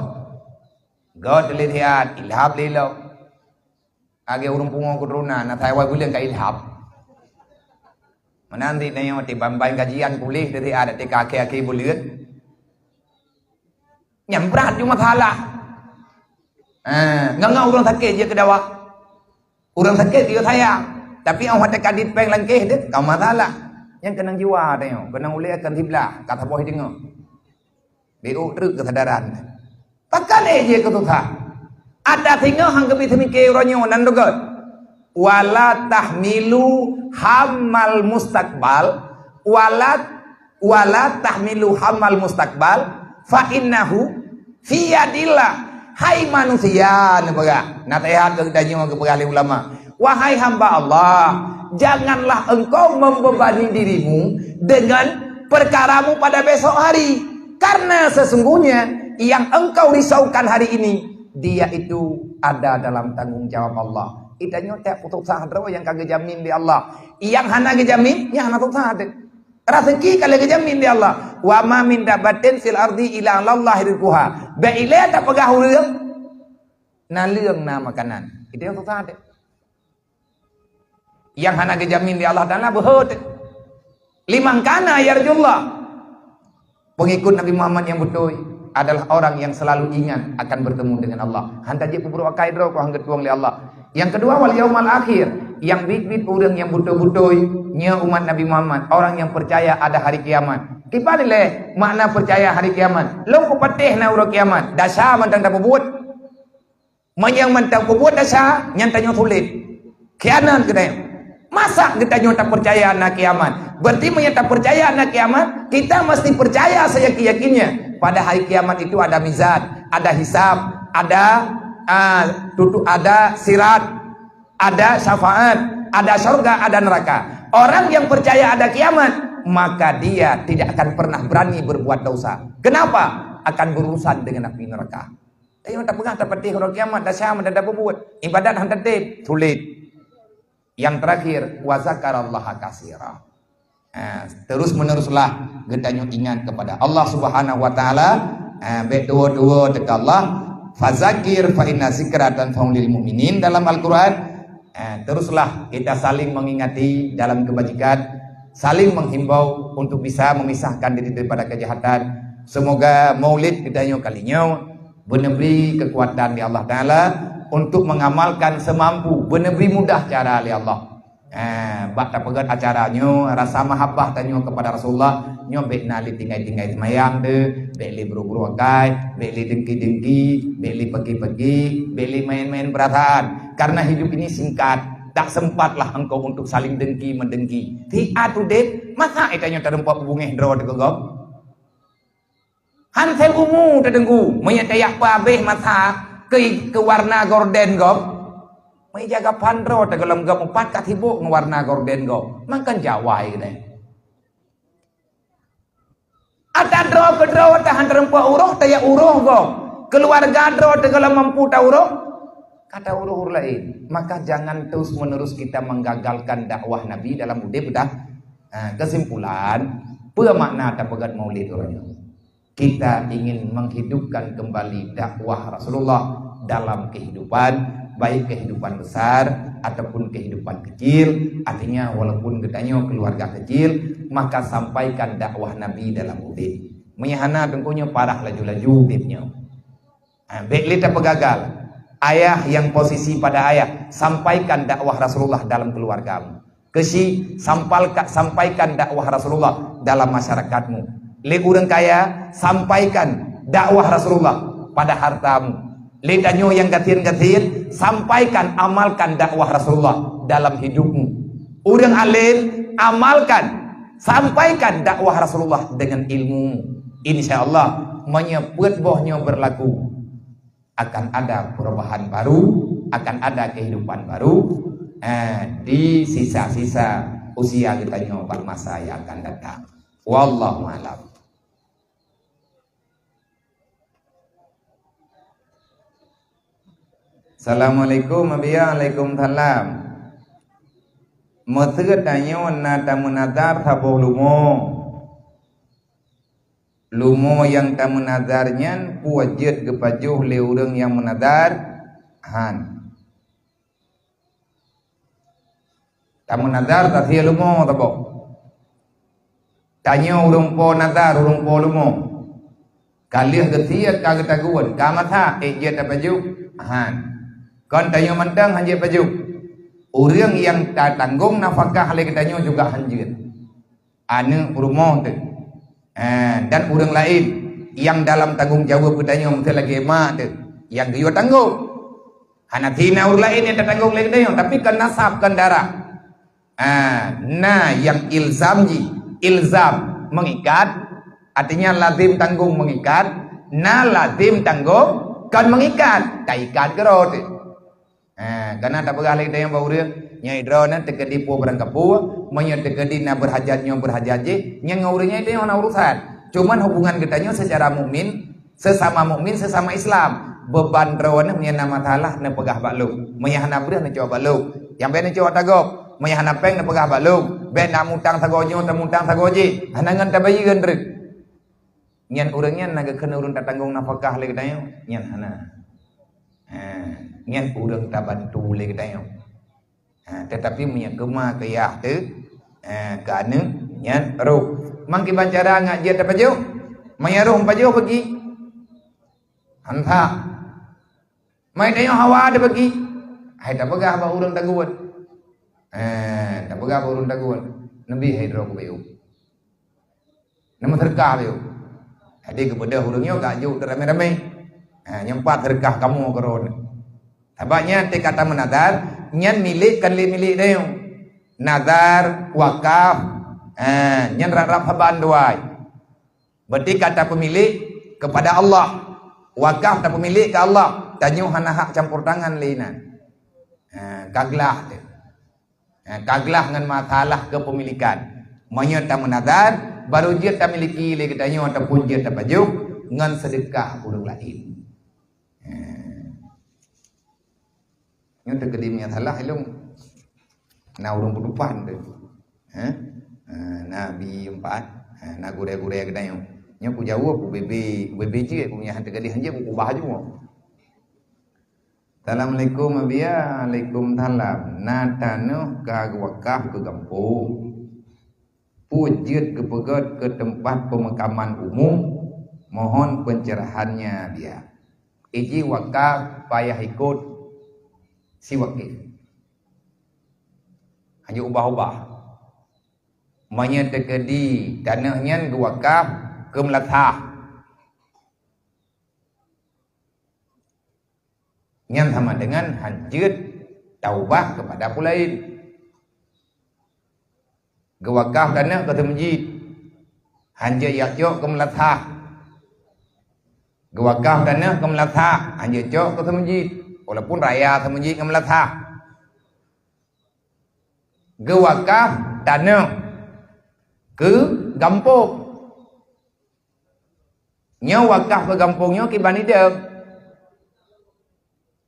Göt lé siat, ilhab lé lom. Lagèe ureueng pungo keuturonan, na sawa buleuen ka ilhab. Meunan di nyoe tiban-ban kajian puléh dari adat tika akhé-akhé buleuen. Nyang brat ju masalah. Ha, ngon-ngon ureueng sakét jeuet keu dawa. Ureueng sakét jeuet sayang. Tapi awak teuka di péng langkéh deh, ka masalah. Nyang keunong jiwa teuh nyoe, keunong ulèe akan siblah, ka saboh deungoe. Beuôt treuk keusadaran. Pakon lé jih keu susah? Ada singoh han geubi seumike uroe nyoe nan deungon. "Wala tahmilu hammal mustaqbal, wala, wala tahmilu hammal mustaqbal, fa innahu fi yadillah." Hai manusia, neupeugah. Naseuhat keu geutanyoe geupeugah lé ulama. Wahai hamba Allah, janganlah engkau membebani dirimu dengan perkaramu pada besok hari, karena sesungguhnya yang engkau risaukan hari ini, dia itu ada dalam tanggung jawab Allah. Geutanyoe tak putôh sah droe nyang ka geujamin lé Allah. Nyang hana geujamin, nyan hana putôh sah. Raseuki ka lheueh geujamin lé Allah. "Wa ma min dabbatin fil ardi illa 'alallahi rizquha." Bèk ilèe tapeugah ureueng, na leueng na makanan. Itu nyang susah teuh. Nyang hana geujamin lé Allah Ta'ala beuhot. Liman kana yarjullah. Pengikut Nabi Muhammad yang beutôi adalah orang yang selalu ingat akan bertemu dengan Allah. Han tajeuet peubrôk akai droe keu han geutueng lé Allah. Yang kedua, wal yaumal akhir. Yang biet-biet ureuëng yang beutôi-beutôi nyoe umat Nabi Muhammad, orang yang percaya ada hari kiamat. Kiban ilée makna percaya hari kiamat? Lôn kupatéh na uroe kiamat, desya mantong tapeubuet. Meunyoe mantong peubuet desya, nyan tanyoe sulet. Khianat geutanyoe. Masa geutanyoe tapeucaya na kiamat? Berarti meunyoe tapeucaya na kiamat, kita mesti percaya seyakin-yakinnya. Pada hari kiamat itu ada mizan, ada hisab, ada, ah, tutu-, ada sirat, ada syafaat, ada syurga, ada neraka. Orang yang percaya ada kiamat, maka dia tidak akan pernah berani berbuat dosa. Kenapa? Akan berurusan dengan api neraka. Tapi nyang tapeugah tapatéh uroe kiamat, desya mantong tapeubuet. Ibadat han tatem, sulet. Yang terakhir, wa zakarallaha katsira. Ha, terus meneruslah geutanyoe ingat kepada Allah Subhanahu wa Taala. Ha, bék tuwo-tuwo teuka Allah. Fazakir fa inna zikra tanfa'ul mu'minin dalam Al-Quran. Ha, teruslah kita saling mengingati dalam kebajikan, saling menghimbau untuk bisa memisahkan diri daripada kejahatan. Semoga Maulid geutanyoe kali nyoe beuneubri kekuatan di Allah Taala untuk mengamalkan semampu, beuneubri mudah cara lé Allah. Eh, bak tapeugét acara nyoe, rasa mahabbah tanyoe kepada Rasulullah nyoe bék na lé tinggai-tinggai seumayang teuh, bék lé buru-buru akai, bék lé dengki-dengki, bék lé peuki-peuki, bék lé main-main perasaan. Karena hidup ini singkat, tak sempatlah engkau untuk saling dengki-mendengki. Siat udeb, masa tanyoe tareumpok beubungéh droe teuh keu gob? Han seumu teudengku, meunyoe tajak peuhabéh masa keu, keu warna gorden gob. Meunyoe jaga pandro teugohlom gob mupat ka sibok ngon warna gorden gob. Mangkon jawai keunoe. Ata droe keu droe tahan teurumpok uroh, tajak uroh gob. Keuluwarga droe teugohlom mampu ta uroh, ka ta uroh ureuëng laén. Maka jangan terus-menerus kita menggagalkan dakwah Nabi dalam udeb dah. Ha, kesimpulan, peue makna tapeugét Maulid uroe nyoe? Kita ingin menghidupkan kembali dakwah Rasulullah dalam kehidupan, baik kehidupan besar ataupun kehidupan kecil. Artinya, walaupun geutanyoe keluarga kecil, maka sampaikan dakwah Nabi dalam udeb. Meunyoe hana, teungku nyoe parah laju-laju udeb nyoe. Ha, bék lé tapeugagal. Ayah yang posisi pada ayah, sampaikan dakwah Rasulullah dalam keluargamu. Keuchik, sampalka-, sampaikan dakwah Rasulullah dalam masyarakatmu. Lé ureuëng kaya, sampaikan dakwah Rasulullah pada hartamu. Lé tanyoe nyang gasien-gasien, sampaikan, amalkan dakwah Rasulullah dalam hidupmu. Ureuëng alim, amalkan, sampaikan dakwah Rasulullah dengan ilmu. Insya Allah, meunyoe peuet boh nyoe berlaku, akan ada perubahan baru, akan ada kehidupan baru, eh, di sisa-sisa usia geutanyoe bak masa yang akan datang. Wallahu a'lam. Assalamualaikum, Abiya. Waalaikumsalam. Meuseuet tanyoe na tameunazar saboh lumo. Lumo nyang tameunazar nyan peue jeuet geupajoh lé ureuëng nyang meunazar? Han. Tameunazar tasie lumo saboh. Tanyoe ureuëng po nazar, ureuëng po lumo. Ka lheueh geusie ka geutagun, ka masa ék jeuet tapajoh? Han. Kon tanyoe mantong han jeuet pajoh. Ureuëng nyang tatanggong nafakah lé geutanyoe juga han jeuet. Aneuëk peurumoh teuh, eh, dan ureuëng laén nyang dalam tanggong jaweueb geutanyoe, miseu lagée mak teuh nyang geuyue tanggong. Hana sina ureuëng laén nyang tatanggong lé geutanyoe, tapi kon nasab, kon darah. Ah, na nyang ilzam jih, ilzam, mengikat, artinya lazim tanggong, mengikat, na lazim tanggong kon mengikat, taikat keudroe teuh. Ha, kana tapeugah lé geutanyoe bak ureuëng, nyoe droeneuh teukeudi po barang kapue, meunyoe teukeudi na beurhajat nyoe beurhajat jih, nyan ngon ureuëng nyan tanyoe hana urusan. Cuman hubungan geutanyoe secara mukmin, sesama mukmin, sesama Islam. Beuban droeneuh meunyoe na masalah neupeugah bak lôn. Meunyoe hana breueh neucok bak lôn. Nyang bék neucok ata gob. Meunyoe hana péng neupeugah bak lôn. Bék na mutang sagoe nyoe, tamutang sagoe jih. Hana ngon tabayeue ngon treuk. Nyan ureuëng nyan na geukheun ureuëng tatanggong nafakah lé geutanyoe? Nyan hana. Ha, nyan ureuëng tabantu lé geutanyoe. Ha, tetapi meunyoe keu ma keu yah teuh, ha, keu aneuëk, Nyan roh. Mangkiban cara ngat jeuet tapajoh? Maya roh pajoh bagi. Hansa. Mai tanyoe hawa ada bagi. Hai tapeugah bak ureuëng taguet. Eh, tapeugah bak ureuëng taguet. Nabi hai droe kubayu. Nama serkah bayu. Jadi kepada ureuëng nyoe gak juk ramai-ramai. Ha, nyempat serkah kamu keron. Sabab nyan teuka tameunazar, nyan milék kan lé milék dayong. Nazar, wakaf, ha, nyan rap-rap saban duai. Berarti ka tapeumilék kepada Allah. Wakaf tapeumilék ke Allah. Tanyoe hana hak campur tangan lé inan. Ha, kaglah teuh. Ha, kaglah ngon masalah kepemilikan. Meunyoe tameunazar, baru jeuet tamiliki lé geutanyoe ataupun jeuet tapajoh ngon seudeukah ureuëng laén. Ha. Nyoe teukeudi nyang salah ilong. Na ureuëng peutupan tu. Ha? Ha, na bi empat. Ha, na gurée-gurée geutanyoe. Nyoe kujaweueb ubebe, ubebe jeuet, ku nyang teukeudi hanjeuet ku ubah jua. Assalamualaikum, Abiya. Waalaikumsalam. Na tanoh ka geuwakaf keu gampông. Peue jeuet geupeugét keu teumpat peumakaman umum? Mohon pencerahannya, Abiya. Iji wakaf payah ikot si wakif. Hana ubah-ubah. Meunyoe teukeudi tanoh nyan geuwakaf keu meulasah. Nyan sama dengan hanjeuet taubah kepada peue laén. Geuwakaf tanoh keu seumeujid, hanjeuet jak cok keu meulasah. Geuwakaf tanoh keu meulasah, hanjeuet cok keu seumeujid, walaupun raya seumeujid ngon meulasah. Geuwakaf tanoh keu gampông. Nyoe wakaf keu gampông nyoe kiban idong.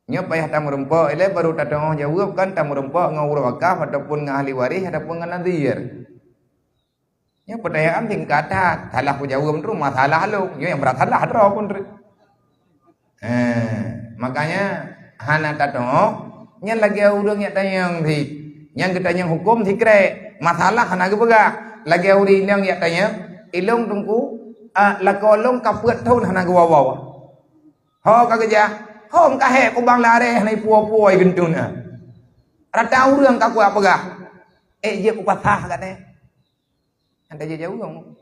Nyoe payah tameurumpok ilée baru tateungoh jaweueb kan tameurumpok ngon ureuëng wakaf ataupun ngon ahli waréh ataupun ngon nadhir. Nyoe peutanyaan singkat that, salah kujaweueb tu masalah lôn. Nyoe nyang brat salah droe pun treuk. Eh, makanya hana tateungoh, nyan lagée ureuëng nyang tanyong sit. Nyang geutanyong huköm sikrek, masalah hana geupeugah. Lagée ureuëng inong nyang tanyong, ilong teungku, ah, lakoe lôn ka peuet thon hana geuwoe-woe. Ho ka geujak, ho ka hék kubang lareh hana ipuwoe-puwoe geunteun na. Rata ureuëng ka kupeugah, ék jeuet kupasah gata. Hana jeuet jaweueb.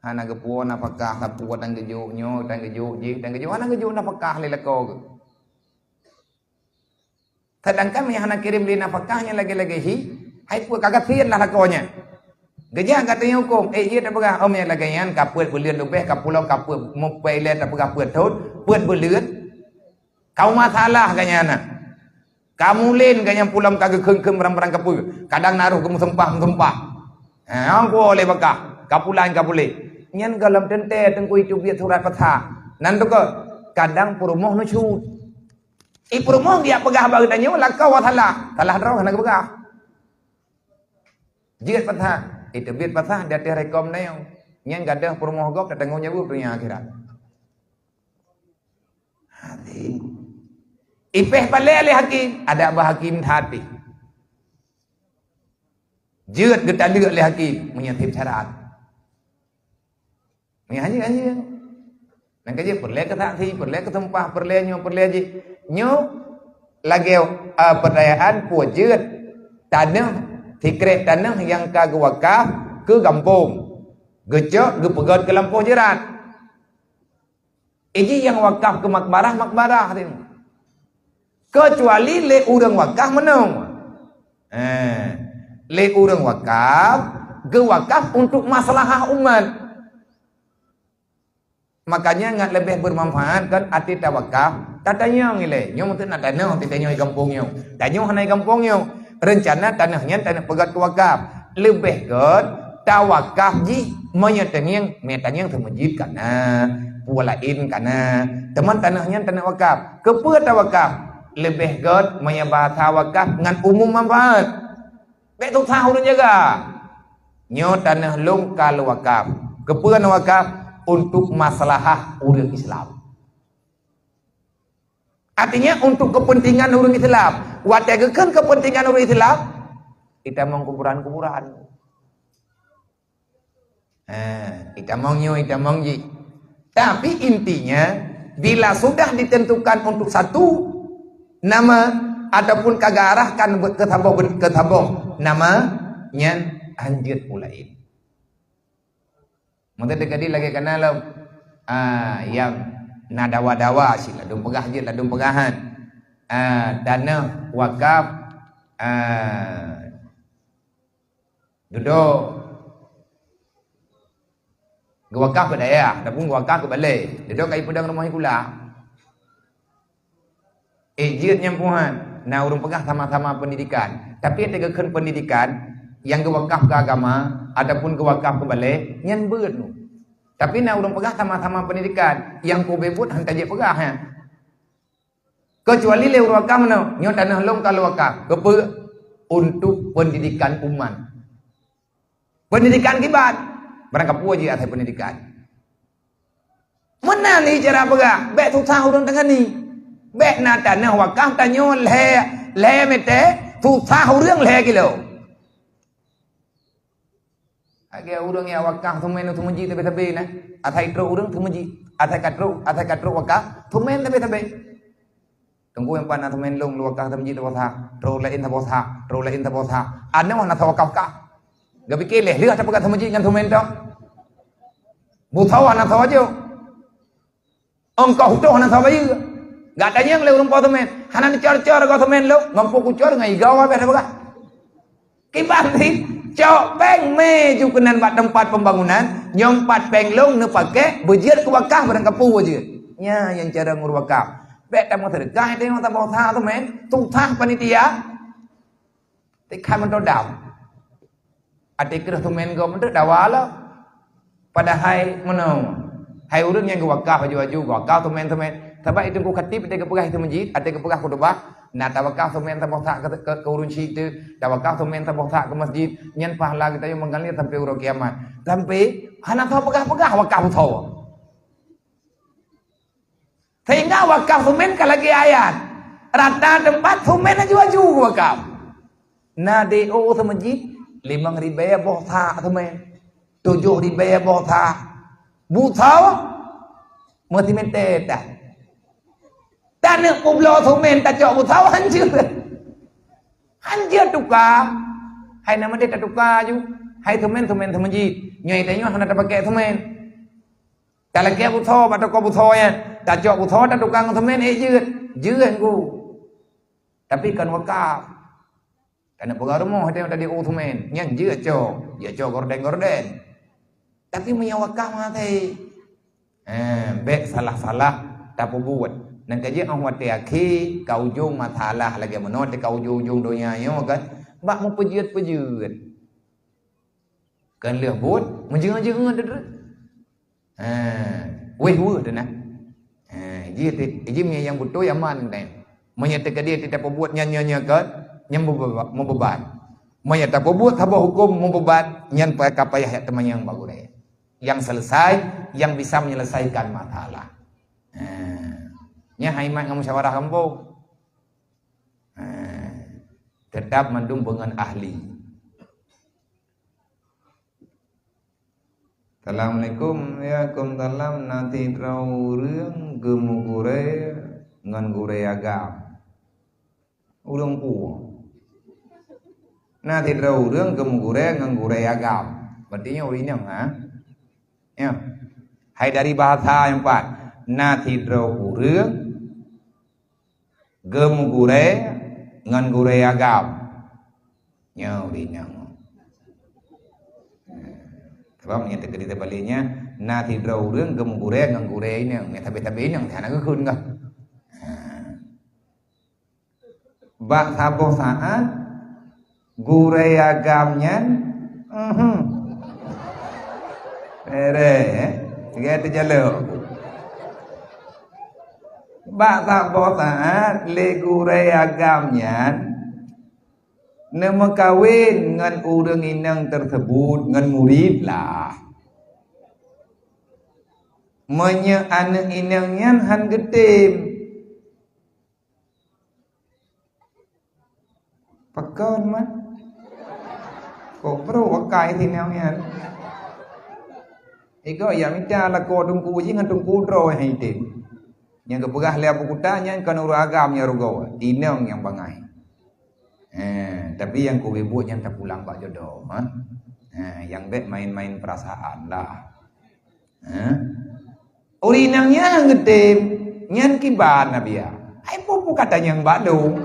Hana geupuwoe nafakah sapeue tan geujok nyoe, tan geujok jih, tan geujok hana geujok nafakah lé lakoe geuh. Sedangkan meunyo hana kirém lé nafakah nyan lagée-lagée hi, hai peue ka gasien lah lakoe nyan. Geujak ka teuhuköm, éh jeuet tapeugah, oh meunyo lagée nyan ka peuet buleuen leubeh, ka pulang ka peuet mupée ilée tapeugah peuet thon, peuet buleuen. Ka masalah ka nyan na. Ka mulén ka nyang pulang ka geukheun-kheun barang-barang kapeue. Kadang na roh geumeusumpah-meusumpah. Ha, nyang kuwoe lé bakah. Ka pulang ka puléh. Nyan gohlom teuntée teungku iteubiet surat peusah. Nan teuka, kadang peurumoh nusyut. I peurumoh geujak peugah bak geutanyoe lakoe salah. Salah droe hana geupeugah. Jeuet peusah. Iteubiet peusah di ateueh rekom tanyoe. Nyan gadôh peurumoh gob tatanggong jaweueb donya akhirat. Hati. Ipéh palek lé hakim, adak bah hakim that pih. Jeuet geutaleuek lé hakim meunyoe seb syarat. Meunyoe hanya, hanya. Nang ka jeuet peureulée keu saksi, peureulée keu sumpah, peureulée nyoe, peureulée jih. Nyoe lagée, a, peutanyaan peue jeuet tanoh, sikrek tanoh nyang ka geuwakaf keu gampông. Geucok geupeugét keu lampôh jeurat. Iji nyang wakaf keu makbarah, makbarah teuh. Keucuali lé ureuëng wakaf meunoe. Eh, lé ureuëng wakaf, geuwakaf untuk maslahah umat. Makanya ngat leubeh beumanfaat kan até tawakaf, tatanyong ilée. Nyoe meuteuk na tanoh, tatanyong i gampông nyoe. Tanyoe hana i gampông nyoe. Reuncana tanoh nyan tanoh peugét keu wakaf. Leubeh gét tawakaf jih meunyoe tangieng, mé tangieng seumeujid kana, peue laén kana. Teuma tanoh nyan tanoh wakaf. Keupeue tawakaf? Leubeh gét meunyoe bahasa wakaf ngon umum manfaat. Bék susah ureuëng jaga. Nyoe tanoh lôn ka lôn wakaf. Keupeue lôn wakaf? Untuk maslahah ureuëng Islam. Artinya untuk kepentingan ureuëng Islam. Watée geukheun kepentingan ureuëng Islam, itamong kuburan-kuburan. Ha, itamong nyoe, itamong jih. Tapi intinya, bila sudah ditentukan untuk satu nama ataupun ka geuarahkan be-, keu saboh ben-, keu saboh nama, nyan hanjeuet u laén. Meuteukadi lagée kana lom, ah, nyang na dawa-dawa cit ladum peugah jeuet, ladum peugahan. Ah, tanoh wakaf, ah, dudoe geuwakaf keu dayah, ataupun geuwakaf keu balée. Dudoe ka ipeudong rumoh sikula. Eh, jeuet nyang puhan, na ureuëng peugah sama-sama pendidikan. Tapi nyang geukheun pendidikan, nyang geuwakaf keu agama, ataupun geuwakaf keu balée, nyan beuet nu. Tapi na ureuëng peugah sama-sama pendidikan, nyang kube buet han tajak peugah, ya. Kecuali lé ureuëng wakaf meunoe, nyoe tanoh lôn ka lôn wakaf. Keupeue? Untuk pendidikan umat. Pendidikan kiban. Barang kapeue jih asai pendidikan. Meunan ni cara peugah, bék susah ureuëng teungani. Bék na tanoh wakaf tanyoe lhée, lhée meter, susah ureuëng lhée kilo. Lagée ureuëng nyang wakaf seumén u meuseujid sabe-sabe na. Asai trok ureuëng seumeuseujid. Asai ka trok, asai ka trok wakaf, seumén sabe-sabe. Teungku nyang pat na seumén lôn, lôn wakaf seumeuseujid saboh sa, trok laén saboh sa, trok laén saboh sa. Aneuk na sa wakaf kah. Geupiké lé, lheueh tapeugah seumeuseujid ngon seumén tok. Busawa na sawa jok. Ongkoh utoh na sawa bayeue. Gata nyang lé ureuëng po seumén, hana neucor-cor goe seumén lôn, ngon po kucor ngon igau habéh tapeugah. Kiban sih, cok péng mé ju keunan bak teumpat pembangunan, nyang pat péng lôn neupaké beujeuet keu wakaf barang kapeue jeuet. Nya nyang cara ngurus wakaf. Bék tameuseudeukah itu nyang saboh sa seumén, susah panitia. Tikhan meutoe dam. Até kreueh seumén gob meuteuk dawa lom. Padahai meunoe, hai ureuëng nyang geuwakaf aju-aju, geuwakaf seumén-seumén. Sabab itu Teungku Khatib até geupeugah itu meuseujid, até geupeugah khutubah, na tawakaf seumén saboh sa keu, keu, keu ureuëng syiek teuh, tawakaf seumén saboh sa keu meuseujid, nyan pahala geutanyoe meungalir sampai uroe kiamat. Sampai hana soe peugah-peugah wakaf soe. Sehingga wakaf seumén ka lagée ayat. Rata teumpat seumén aju-aju wakaf. Na D O seumeuseujid, limong ribée boh sa seumén. Tujoh ribée boh sa. Busoe meusimeter dah. Taneuk peubloe seumén tacok busoe hanjeuet. Hanjeuet tuka. Hai na meudeh tatuka aju. Hai seumén, seumén seumeuseujid. Nyoe tanyoe hana tapaké seumén. Talakée busoe bak toko busoe nyan, tacok busoe tatukang seumén, eh, jeuet, jeuet Teungku. Tapi kon wakaf. Taneuk peugah rumoh teuh tadi, oh, seumén, nyan jeuet cok, jeuet cok gorden-gorden. Tapi meunyoe wakaf maté, eh, bék salah-salah tapeubuet. Nang ka jeuet 'oh watée akhé ka ujong masalah lagée meunoe teuka ujong-ujong donya nyoe kan, bak meupeujeuet-peujeuet. Kon lheueh buet, meujeuet-jeuet teuk. Ha, wéh weueh teuh na. Ha, jih ti, jih meunyoe nyang beutôi aman kan. Meunyoe teuka dia kita peubuet nyan, nyan, nyan kan, nyan meubeba-, meubeban. Meunyoe tapeubuet saboh huköm meubeban, nyan pa-, ka payah jak teumanyong bak gurée. Yang selesai, yang bisa menyelesaikan masalah. Ha. Nyan hai mat ngon musyawarah kampung. Ha. Tetap mandum beungon ahli. Assalamualaikum. Waalaikumsalam. Na sidroe ureuëng geumugurée ngon gurée agam. Ureuëng peue? Na sidroe ureuëng geumugurée ngon gurée agam. Berarti nyoe ureuëng inong, ha? Ya. Hai dari bahasa nyang pat. Na sidroe ureuëng geumugurée ngon gurée agam. Nyoe ureuëng inong. Sabab nyang teukeudi teubalek nyan, na sidroe ureuëng geumugurée ngon gurée inong. Nyang sabe-sabe inong, hana geukheun kah. Ha. Bak saboh saát, gurée agam nyan, mhm. Ere, eh? Tiga teujalok. Bak saboh saát, lé gurée agam nyan, neumeukawen ngon ureuëng inong teuseubut ngon murit lah. Meunyoe aneuëk inong nyan han geutem, pakon man? Kok brok wakai inong nyan? Igoe ya mita lakoe teungku jih ngon teungku droe hai tem. Nyang geupeugah lé Abu Kuta nyan kon ureuëng agam nyang rugoe, inong nyang bangai. Eh, tapi nyang kubiet buet nyan tapulang bak jodoh, ha? Eh, nyang bék main-main perasaan lah. Ha? Ureuëng inong nyan geutem, nyan kiban Nabi ya. Hai pupu kata nyang bak lôn.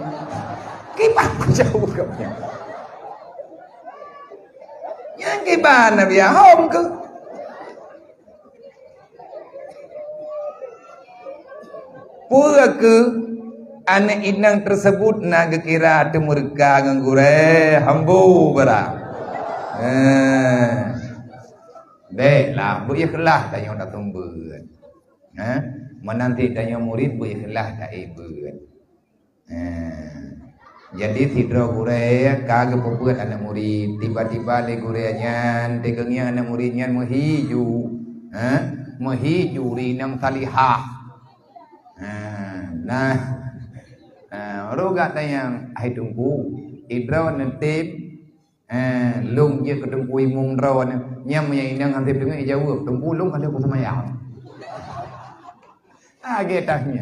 Kiban jauh kau nyan. Nyan kiban Nabi ya, hom ke? Peue keuh aneuk inong tersebut na geukira teumeureuka ngon gurée hambo bara. Eh. Bék lah, beu ikhlas tanyoe taseumeubeuet. Eh? Meunanti tanyoe murit beu ikhlas taibeuet. Eh, jadi sidroe gurée ka geupeubeuet aneuk murit, tiba-tiba lé gurée nyan teungieng aneuk murit nyan meuhiju, eh, meuhiju rinang salihah. Eh, nah, eh, roh gata nyang hai teungku, idroe neuteb Eh, lôn jeuet keu teungku imum droeneuh. Nyang meunyoe inong han teungoh ijaweueb, teungku lôn ka lheueh kuseumayang. Lagée tanya.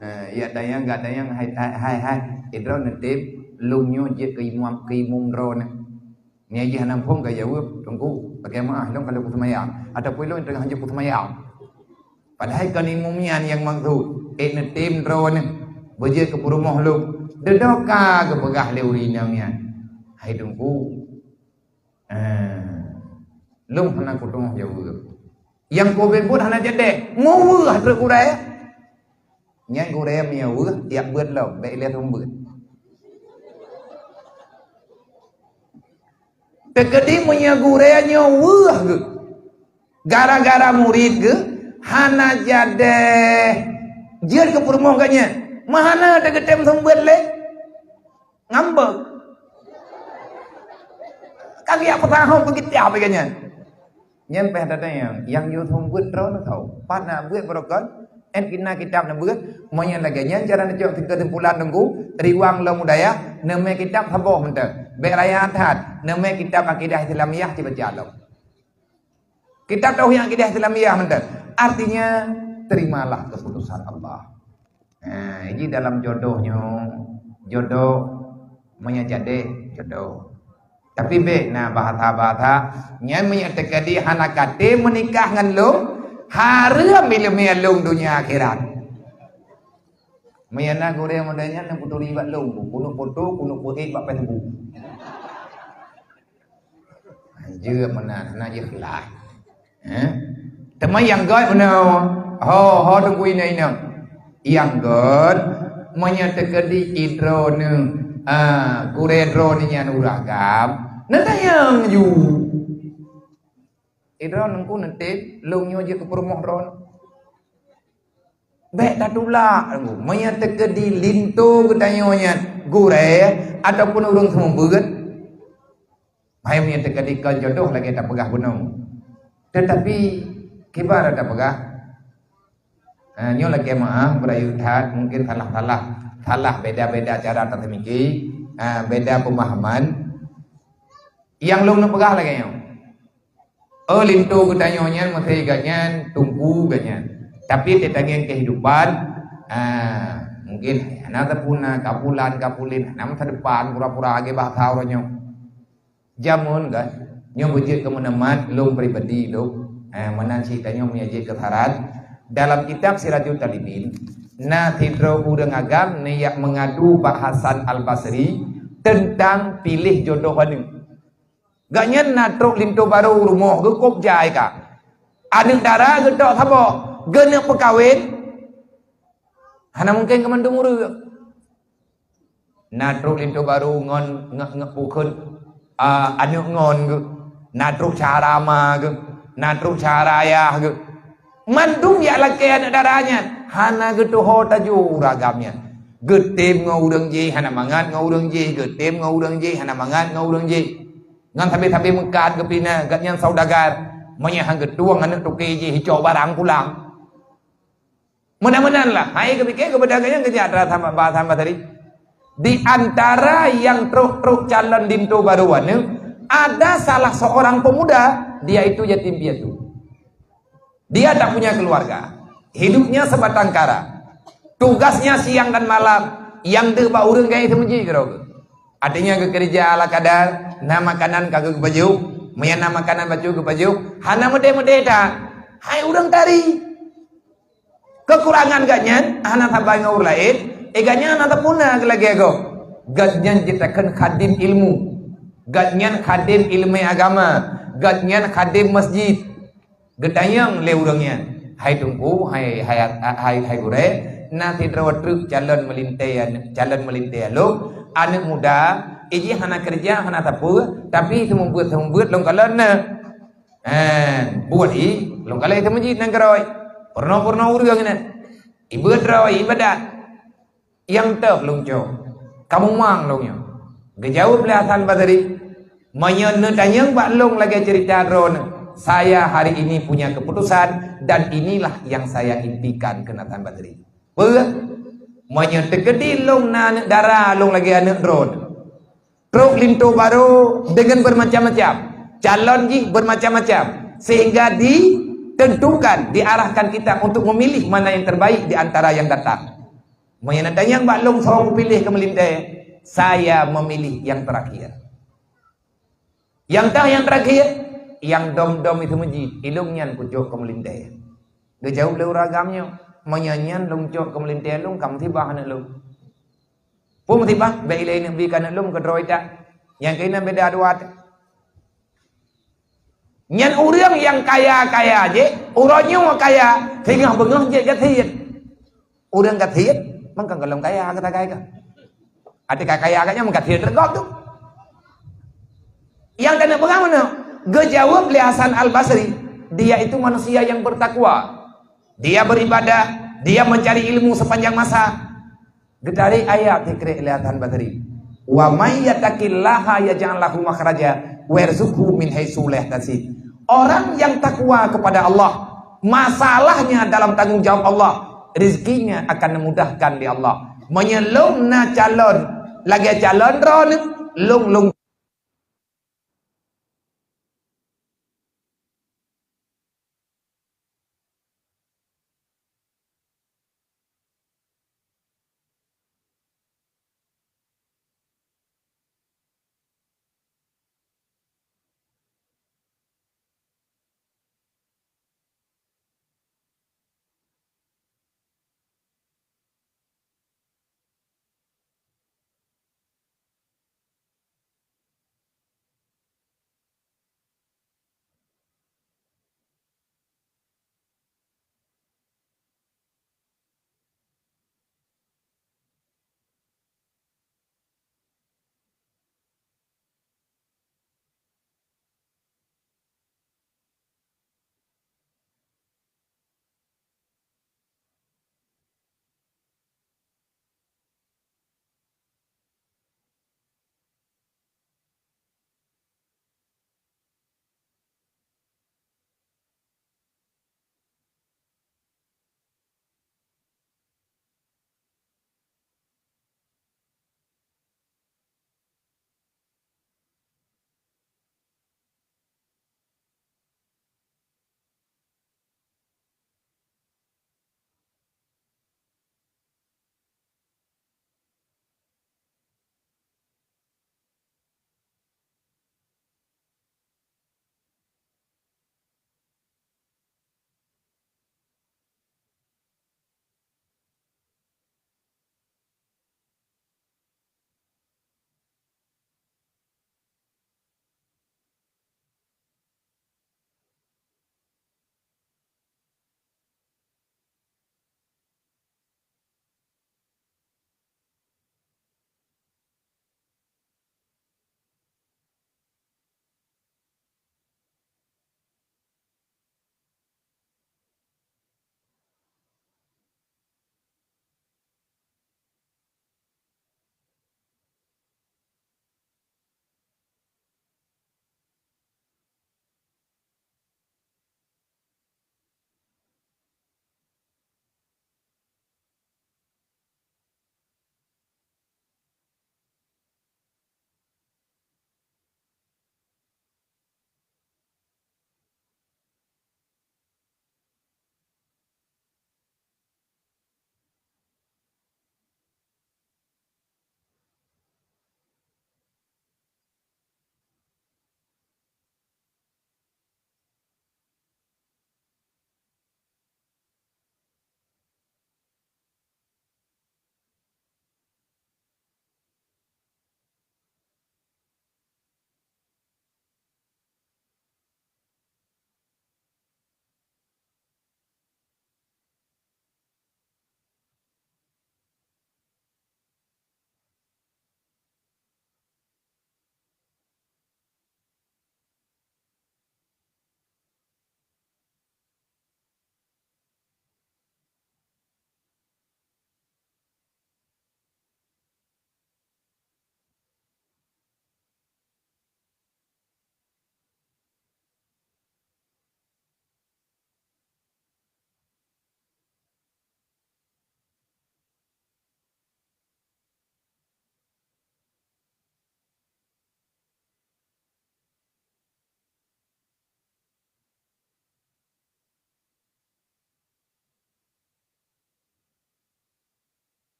Eh, ya tanyong, gak tanyong, hai, hai, hai, hai. Idroe neuteb, lôn nyoe jeuet keu imum, keu imum droeneuh. Meunyoe jih hana muphom ka jaweueb, teungku, pakai maaf, lôn ka lheueh kuseumayang. Ataupun lôn teungoh jeuet kuseumayang. Padahai kon imum nyan nyang maksud, ék neutem droeneuh beujeuet keu peurumoh lôn. Dudoe ka geupeugah lé ureuëng inong nyan, "Hai Teungku, eh, lôn hana kuteumé jaweueb. Nyang kubiet buet hana jadeh, meuweueh treuk gurée." Nyan gurée meunyoe weueh, tieb beuet lom, bék ilée seumeubeuet. Teukeudi meunyoe gurée nyoe weueh geuh, gara-gara murit geuh hana jadeh jeuet keu peurumoh geuh nyan, meuhana teugeutem seumeubeuet lé, ngambek. Ka geujak peusahong peugitiab lagée nyan. Nyan pih tatanyong, nyang yue seumeubeuet droeneuh tho, pat na beuet barokon? Ét na kitab neubeuet, meunyoe lagée nyan cara neucok keusimpulan Teungku, riwang lom u dayah, neumé kitab saboh mantong. Bék raya that, neumé kitab Akidah Islamiyah sibaca lom. Kitab Tauhid Akidah Islamiyah mantong. Artinya, terimalah keputusan Allah. Nah, ini dalam jodoh nyoe, jodoh meunyoe jadeh, jodoh. Tapi bék na bahasa-bahasa nyan meunyoe teukeudi hana katé meunikah ngon lôn, hareuem ileumé lôn donya akhirat. Meunyoe na gurée model nyan, neuputuri bak lôn, keuneuk foto, keuneuk post bak Facebook. Jeuet meunan, hana jeuet lah. Eh? Teuma nyang göt meunoe, ho, ho teungku inong-inong. Nyang göt, meunyoe teukeudi idroeneuh, ah, gurée droeneuh nyan ureuëng agam, neutanyong ju. Idroeneuh Teungku neuteb, lôn nyoe jeuet keu peurumoh droeneuh. Bék tatulak, meunyoe teukeudi linto geutanyoe nyan gurée ataupun ureuëng seumeubeuet, hai meunyoe teukeudi kon jodoh lagée tapeugah bunoe. Teutapi kiban tapeugah, eh, nyoe lagée meuáh beurayeuk that, mungkin salah-salah, salah beda-beda cara taseumiki, eh, beda peumahaman. Nyang lôn neupeugah lagée nyoe. Oh, linto geutanyoe nyan meusé geuh nyan, teungku geuh nyan. Tapi teutangieng kehidupan, ah, mungkin hana teupuna, kapulan, kapulin, hana masa depan, pura-pura lagée bahasa uroe nyoe. Jameun kan, nyoe beujeuet keu meuneumat lôn pribadi lôn, ah, meunan cit tanyoe meunyoe jeuet keu syarat. Dalam kitab Sirajul Talibin, na sidroe ureuëng agam neujak meungadu bak Hasan Al-Basri teuntang piléh jodoh aneuk. Gobnyan na trok linto barô u rumoh geuh kôb jai ka. Aneuk dara geutok saboh, geuneuk peukawen, hana mungken keu mandum ureuëng. Na trok linto barô ngon nge-, nge-, bukon, a, aneuk ngon geuh, na trok syedara ma geuh, na trok syedara ayah geuh. Mandum jak lakée aneuk dara nyan, hana geutuho tajôk ureuëng agam nyan. Geutem ngon ureuëng jih, hana mangat ngon ureuëng jih, geutem ngon ureuëng jih, hana mangat ngon ureuëng jih. Ngon sabe-sabe meukat geupinah, gobnyan saudagar. Meunyoe han geutueng aneuk tuke jih, icok barang pulang. Meunan-meunan lah, hai geupike keupada gobnyan keujak atra sama bahasa tadi. Di antara nyang trok-trok calon linto barô aneuk, ada salah seorang pemuda, dia itu yatim piatu. Dia tak punya keluarga. Hidupnya sebatang kara. Tugasnya siang dan malam, nyang deuh bak ureuëng gaya seumeujih keudroe. Artinya geukeureuja ala kadar, na makanan ka geupajoh, meunyo na makanan bacut geupajoh, hana meudeh-meudeh that. Hai ureuëng tari. Keukurangan gobnyan hana saban ngon ureuëng laén, eh gobnyan hana sampurna lagée gob. Gobnyan jeuet takheun khadem ilmu. Gobnyan khadem ileumé agama. Gobnyan khadem masjid. Geutanyong lé ureuëng nyan, "Hai Teungku, hai, hai, hai, hai gurée, na sidroe treuk calon meulintée, calon meulintée lôn, aneuëk muda, ijih hana keureuja, hana sapeue, tapi seumeubeuet-seumeubeuet lôn kalon na." "Eh, buet i, lôn kalon seumeujih nanggroe. Peurunoe-peurunoe ureuëng na. Ibeuet droe, ibadat." "Nyang toh lôn cok, ka mumang lôn nyoe." Geujaweueb lé Hasan Basri, "Meunyoe neutanyong bak lôn lagée ceurita droeneuh, saya hari ini punya keputusan dan inilah yang saya impikan," kheun Hasan Basri. Peue? "Meunyoe teukeudi lôn na aneuëk dara lôn lagée aneuëk droeneuh, trok linto barô deungon bermacam-macam, calon jih bermacam-macam, sehingga ditentukan, diarahkan kita untuk memilih mana yang terbaik di antara yang datang. Meunyoe neutanyong bak lôn soe kupiléh keu meulintée, saya memilih yang terakhir." "Nyang toh nyang terakhir?" "Nyang dom-dom itu meuji, ilong nyan kucok keu meulintée." Geujaweueb lé ureuëng agam nyoe, "Meunyoe nyan lôn cok keu meulintée lôn, ka musibah aneuëk lôn." "Peue musibah?" "Bék ilée neubri keu aneuëk lôn keudroe that. Nyang keunan beda dua." Nyan ureuëng nyang kaya-kaya jih, uroe nyoe kaya, singoh beungoh jeuet gasien. Ureuëng gasien, mangkang golom kaya keu tagai ka. Até ka kaya agaknya meugasien teugok tu. Nyang keuneuk peugah meunoe, geujaweueb lé Hasan Al-Basri, dia itu manusia yang bertakwa. Dia beribadah, dia mencari ilmu sepanjang masa. Geutarek ayat sikrek lé Hasan Basri, "Wa may yattaqillaha yaj'al lahu makhraja wa yarzuqhu min haitsu la yahtasib." Orang yang takwa kepada Allah, masalahnya dalam tanggung jawab Allah, rezekinya akan dimudahkan lé Allah. Meunyoe lôn na calon lagée calon droeneuh, lôn, lôn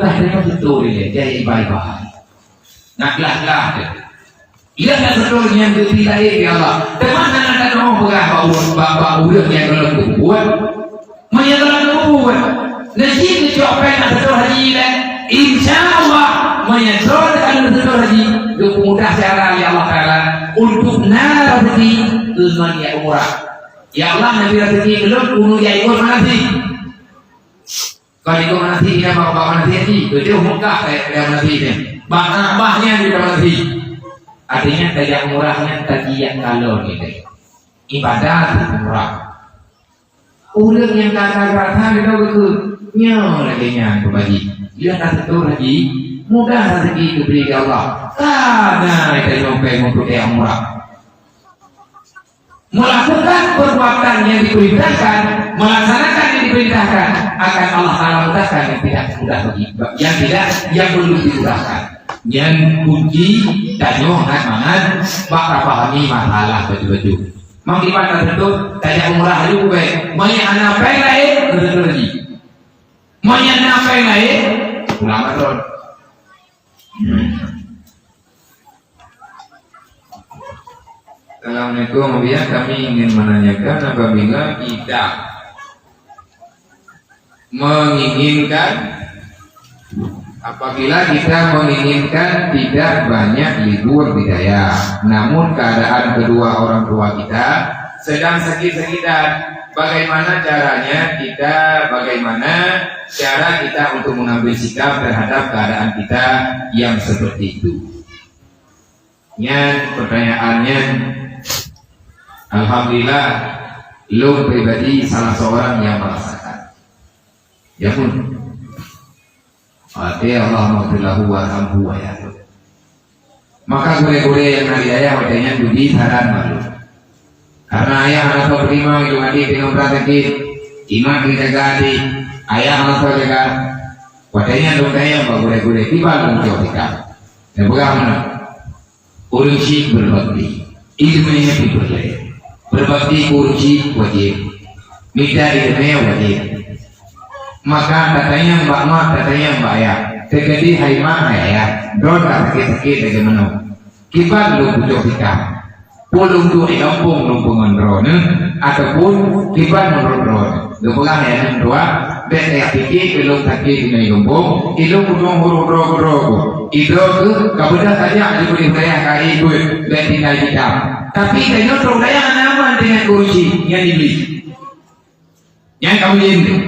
Dah teuka beutôi lé, jai ibai-bai. Nak glah-glah teuh. Ia dah beutôi nyang geubri laén di Allah. Teuma hana tanoh peugah bak ureueng, bak, bak ureueng nyang gohlom geupeubuet. Meunyoe gohlom geupeubuet, neuji geucok péng nak seutoh haji lé. Insya Allah, meunyoe droe ka lheueh seutoh haji, geupeumudah cara lé Allah Taala untuk na raseuki keu ngon jak umrah. Ya Allah, neubri raseuki keu lôn keuneuk jak ikot manasik. Kon ikot manasik, ingat bak, bak manasik haji. Beutôi Mekah, eh, eh, manasik nyan. Bak Ka'bah nyan di manasik. Artinya, tajak umrah nyan tajak kalon nyan. Ibadat umrah. Ureueng nyang ka, ka rasa deungoe geukheun, nyoe lagèe nyan peubaji. Dia ka seutoh haji, mudah raseuki geubri lé Allah. Ka na tanyong péng untuk jak umrah. Melakukan perbuatan yang diperintahkan, melaksanakan yang diperintahkan, akan Allah Taala mudahkan yang tidak mudah bagi, yang tidak, yang belum dimudahkan. Nyan kunci tanyoe ngat mangat bak tapahami masalah beutôi-beutôi. Mang kiban na teuntôt, tajak umrah aju kubée. Meunyo hana péng laén, beutôi lagi. Meunyo hana péng laén, pulang mantong. Assalamualaikum, Buya. Kami ingin menanyakan, apabila kita menginginkan, apabila kita menginginkan tidak banyak libur di dayah, namun keadaan kedua orang tua kita sedang sakit-sakitan, bagaimana caranya kita, bagaimana cara kita untuk mengambil sikap terhadap keadaan kita yang seperti itu? Nyan pertanyaan nyan, alhamdulillah, lôn pribadi salah seorang yang merasakan. Ya pun. Até Allah maghfir lahu warhamhu wa ya'fu. Maka gurée-gurée nyang na di ayah watée nyan dubi saran malu. Karena ayah hana soe teurimong, ilong até teungoh brat sakét, imat geujaga até, ayah hana soe jaga. Watée nyan lôn tanyong bak gurée-gurée, kiban lôn cok tika. Neupeugah meunan. Ureueng chik beubakti, ileumèe pih peureulèe. Beubakti keu ureueng chik wajéb. Mita ileumèe wajéb. Maka tatanyong bak mak, tatanyong bak ayah. Teukeudi hai mak, hai ayah, droe ka sakét-sakét lagèe meunoe. Kiban lôn peucok tika. Peue lôn duek di gampông lôn peue ngon droeneuh, ataupun kiban meunurot droeneuh. Geupeugah lé aneuk dua, bèk payah pike keu lôn sakét inoe i gampông, ilôn peunoh uroe droe keudroe. Idroe kheueh ka beudôh tajak di beuréh raya ka ibuet, bèk tinggai di dam. Tapi tanyoe trok dayah hana aman deungon keurusi nyan Iblih. Nyan ka meujeuen.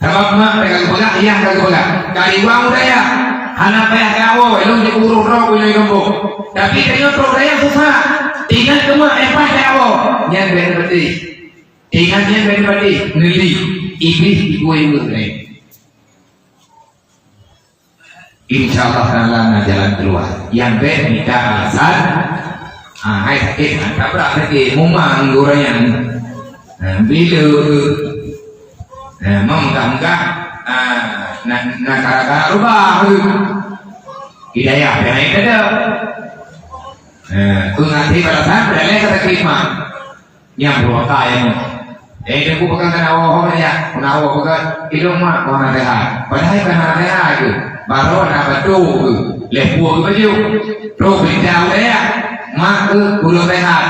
Sabab mak ka geupeugah, yah ka geupeugah, "Ka iwa u dayah, hana payah teuawoe, lôn jeuet urôh droe keunoe i gampông." Tapi tanyoe trok dayah susah. Ingat keu mak, eh, paih teuawoe. Nyan bèk neupeudeh. Ingat nyan bèk neupeudeh. Neuli, Iblih jikui ureueng laén. Insya Allah Taala na jalan keluar. Nyang bèk mita alasan, ah, hai sakét, ah, tabrak sakét, mumang gurèe nyan. Ah, bila, ah, meugah-meugah, ah, na, na gara-gara rubah tu. Hidayah pih hai tada. Ah, peungaté balasan, dah lé kata terima. Nyang peuruaka nyan. Eh, teungku peugah keu awoe ho nyan, keu awoe peugah, "Ilôn mak, kah na sehat." Padahai ka na sehat geuh. Baroe na bato geuh. Lheuh puih geuh bajôh. Trôk beulinta u dayah. Mak geuh, "Ulôn sehat."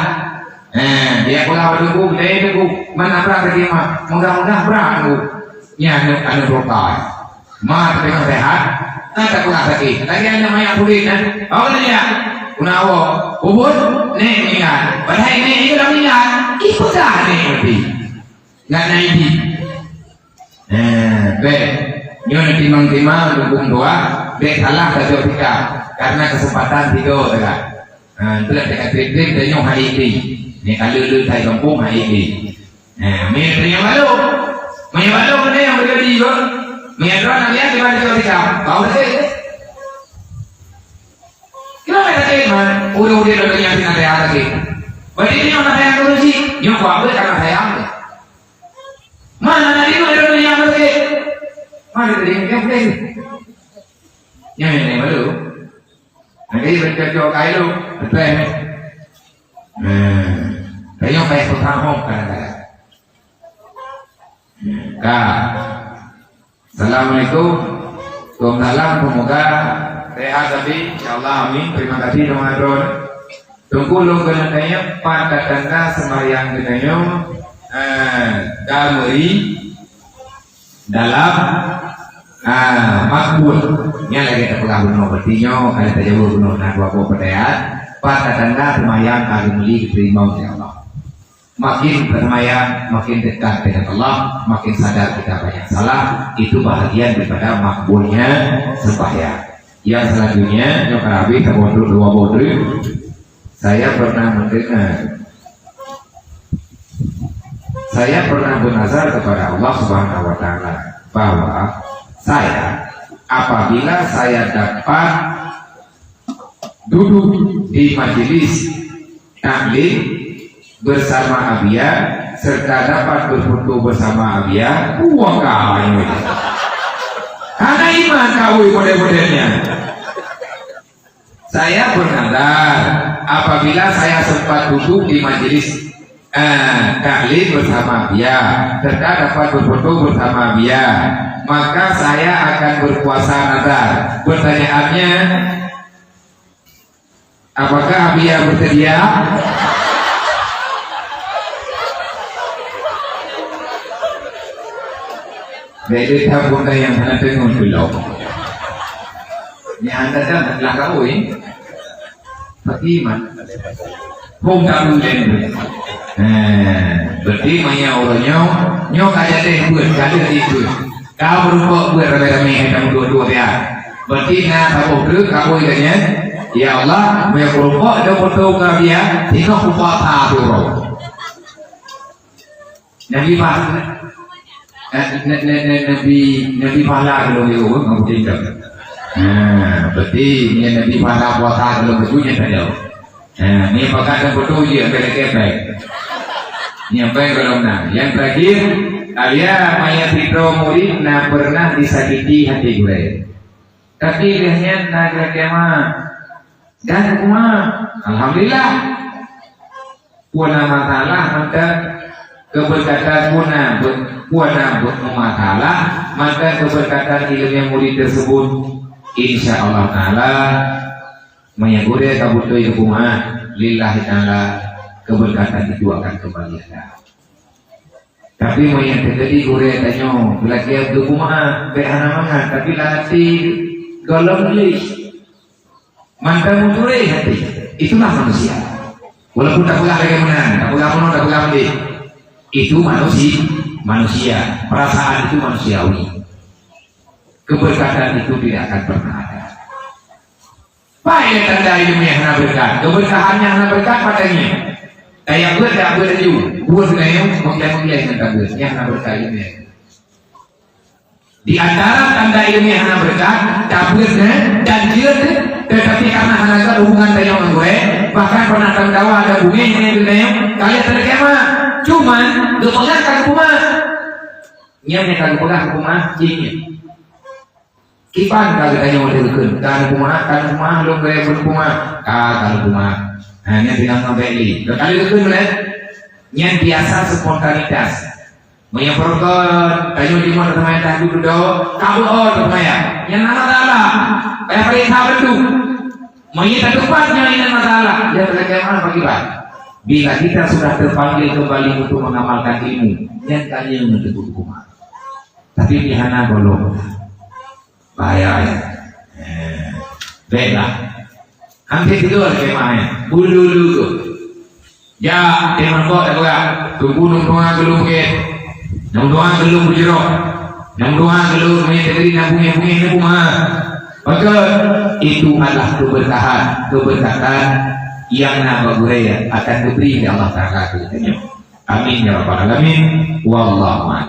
Eh, dia peugah bak teungku, "Lé teungku, man na brat lagèe mak. Mudah-mudahan brat teungku." Nyan aneuk, aneuk peuruaka. Ma teupeugah sehat, na teupeugah sakét. Lagèe aneuk manyak puléh nyan. Awak keuneuk jak? Keu awoe. Ubit, nèk meuninggai. Padahai nèk itu dah meuninggai. Ipeugah nèk mati. Ngat na idi. Eh, bèk. Nyoe neutimang-timang dukung doa, bèk salah tajok tika. Karena kesempatan tiga saja. Ha, itulah teuka trép-trép tanyoe hai idi. Nèk ka le-le tai gampông hai idi. Eh, meunyo teunyang balok. Meunyo balok, meunyo nyang beujadi, beuh. Meunyo droe na biasa dibanding orang Islam. Bau beutôi. Kenapa sakét, man? Udah-udah dah teunyang sina saya sakét. Berarti dia orang sayang dulu sih. Nyoe kuat beut karena sayang. Mana na di mana dia yang sakét? Mana dia yang sakét? Nyang, nyang, nyang baru. Lagi bercocok kayu, betul. Nah, kayu kayak susah hong kadang-kadang. Ka. Assalamualaikum. Waalaikumsalam, semoga sehat tapi, insyaallah, amin. Terima kasih, teman-teman. Teungku lôn keuneuk tanyong, pat tatanda seumayang geutanyoe, eh, ka meuri dalam, ah, makbul. Nyan lagèe tapeugah bunoe, berarti nyoe ka tajaweueb bunoe, na dua boh peutanyaan. Pat tatanda seumayang ka geumeuri geuteurimong lé Allah. Makin bersemayam, makin dekat dengan Allah, makin sadar kita banyak salah, itu bahagian daripada makbulnya sembahyang. Yang selanjutnya, nyoe ka habéh, saboh trok, dua boh trok. Saya pernah mendengar, saya pernah bernazar kepada Allah Subhanahu wa Ta'ala bahwa saya, apabila saya dapat duduk di majelis taklim bersama Abiya serta dapat berfoto bersama Abiya, puaka nyoe. Hana iman kawe model-modelnya. Saya bernazar, apabila saya sempat duduk di majelis, eh, taklim bersama Abiya serta dapat berfoto bersama Abiya, maka saya akan berpuasa nazar. Pertanyaannya, apakah Abiya bersedia? Bèk that bunda nyang hana teungeut tulông. Nyang hana datang adalah kawin. Bagaimana? Hong tak boleh. Eh, berarti maya orang nyoe, nyoe ka jadi buet, ka jadi buet. Ka meurumpok buet ramé-ramé, hai kamoe dua-dua pihak. Berarti na saboh treuk kabui ka nyan. Ya Allah, meunyoe meurumpok, dah beutôi ka biya, singoh kupa tha tu. Nabi Fah-, eh, na-, na-, na-, Nabi, Nabi Fahla dulu dia, orang tinggal. Ha, berarti ni Nabi Fahla puasa dulu, betul nya saja. Ha, ni pakat dan betul je, sampai dekat baik. Ni apa yang kalau nak? Yang terakhir, Alia maya sidroe murid na pernah disakiti hati gurèe. Tapi lheueh nyan na geukheun kiamat. Dan kumat. Alhamdulillah. Peue na masalah mantong keubeurkatan, peue na be-, peue na be-, masalah mantong keubeurkatan ileumèe murit teusebut. Insya Allah Taala, meunyoe gurèe ka beutôi geupeumeu'ah, lillahi taala, keubeurkatan itu akan kembali ada. Tapi meunyoe teukeudi gurèe tanyoe, geulakèe geupeumeu'ah, bèk hana mangat, tapi lam até gohlom gleh. Mantong meucuri hati. Itulah manusia. Walaupun tapeugah lagèe meunan, tapeugah meunan, tapeugah meunan. Itu manusi-, manusia. Perasaan itu manusiawi. Keberkatan itu tidak akan pernah ada. Pai lé tanda ileumèe hana beureukat. Keberkahan nyang hana beureukat pada nyan. Kaya beuet dak beuet laju. Buet geutanyoe meugleh-meugleh ngon tabeuet. Nyan hana beureukat ileumèe. Di antara tanda ileumèe hana beureukat, tabeuet nyan dan jeuet, tetapi karena hana got hubungan tanyoe ngon gurèe, bahkan pernah tameudawa dan bungéh nyan geutanyoe, kalian tanda kiamat. Cuman, geupeugah ka geupeumeu'ah. Nyan nyang ka geupeugah geupeumeu'ah, jih nyan. Kiban ka geutanyoe lé geukheun, ka neupeumeu'ah, ka neupeumeu'ah, lôn gaya beuneupeumeunah, ka, ka neupeumeu'ah. Ha, nyan bilang ngon bèk lé. Ka lé geukheun lé, nyan biasa spontanitas. Meunyoe peureugon, tanyoe jimoe teuma tahajud dudoe, ka beu'oh teuma ya. Nyan na masalah. Payah peuriksa beutôi. Meunyoe tateupat nyoe nyan masalah, nyan lagèe mana pakiban. Bila kita sudah terpanggil kembali untuk mengamalkan ilmu, nyan ka nyoe teupeu huköman. Tapi di hana gohlom. Bahaya, ya. Eh, bèk lah. Hampir tiga kemah, ya. Bulu-bulu tu. Ya, teman kok dah berat. Tunggu nunggu geulong ke. Nunggu geulong bujurok. Nunggu geulong ni tadi nabung yang punya ni rumah. Maka itu adalah keberkahan, keberkatan yang na baguraya akan diberi oleh Allah Taala kepada kita. Amin ya rabbal alamin. Wallahu a'lam.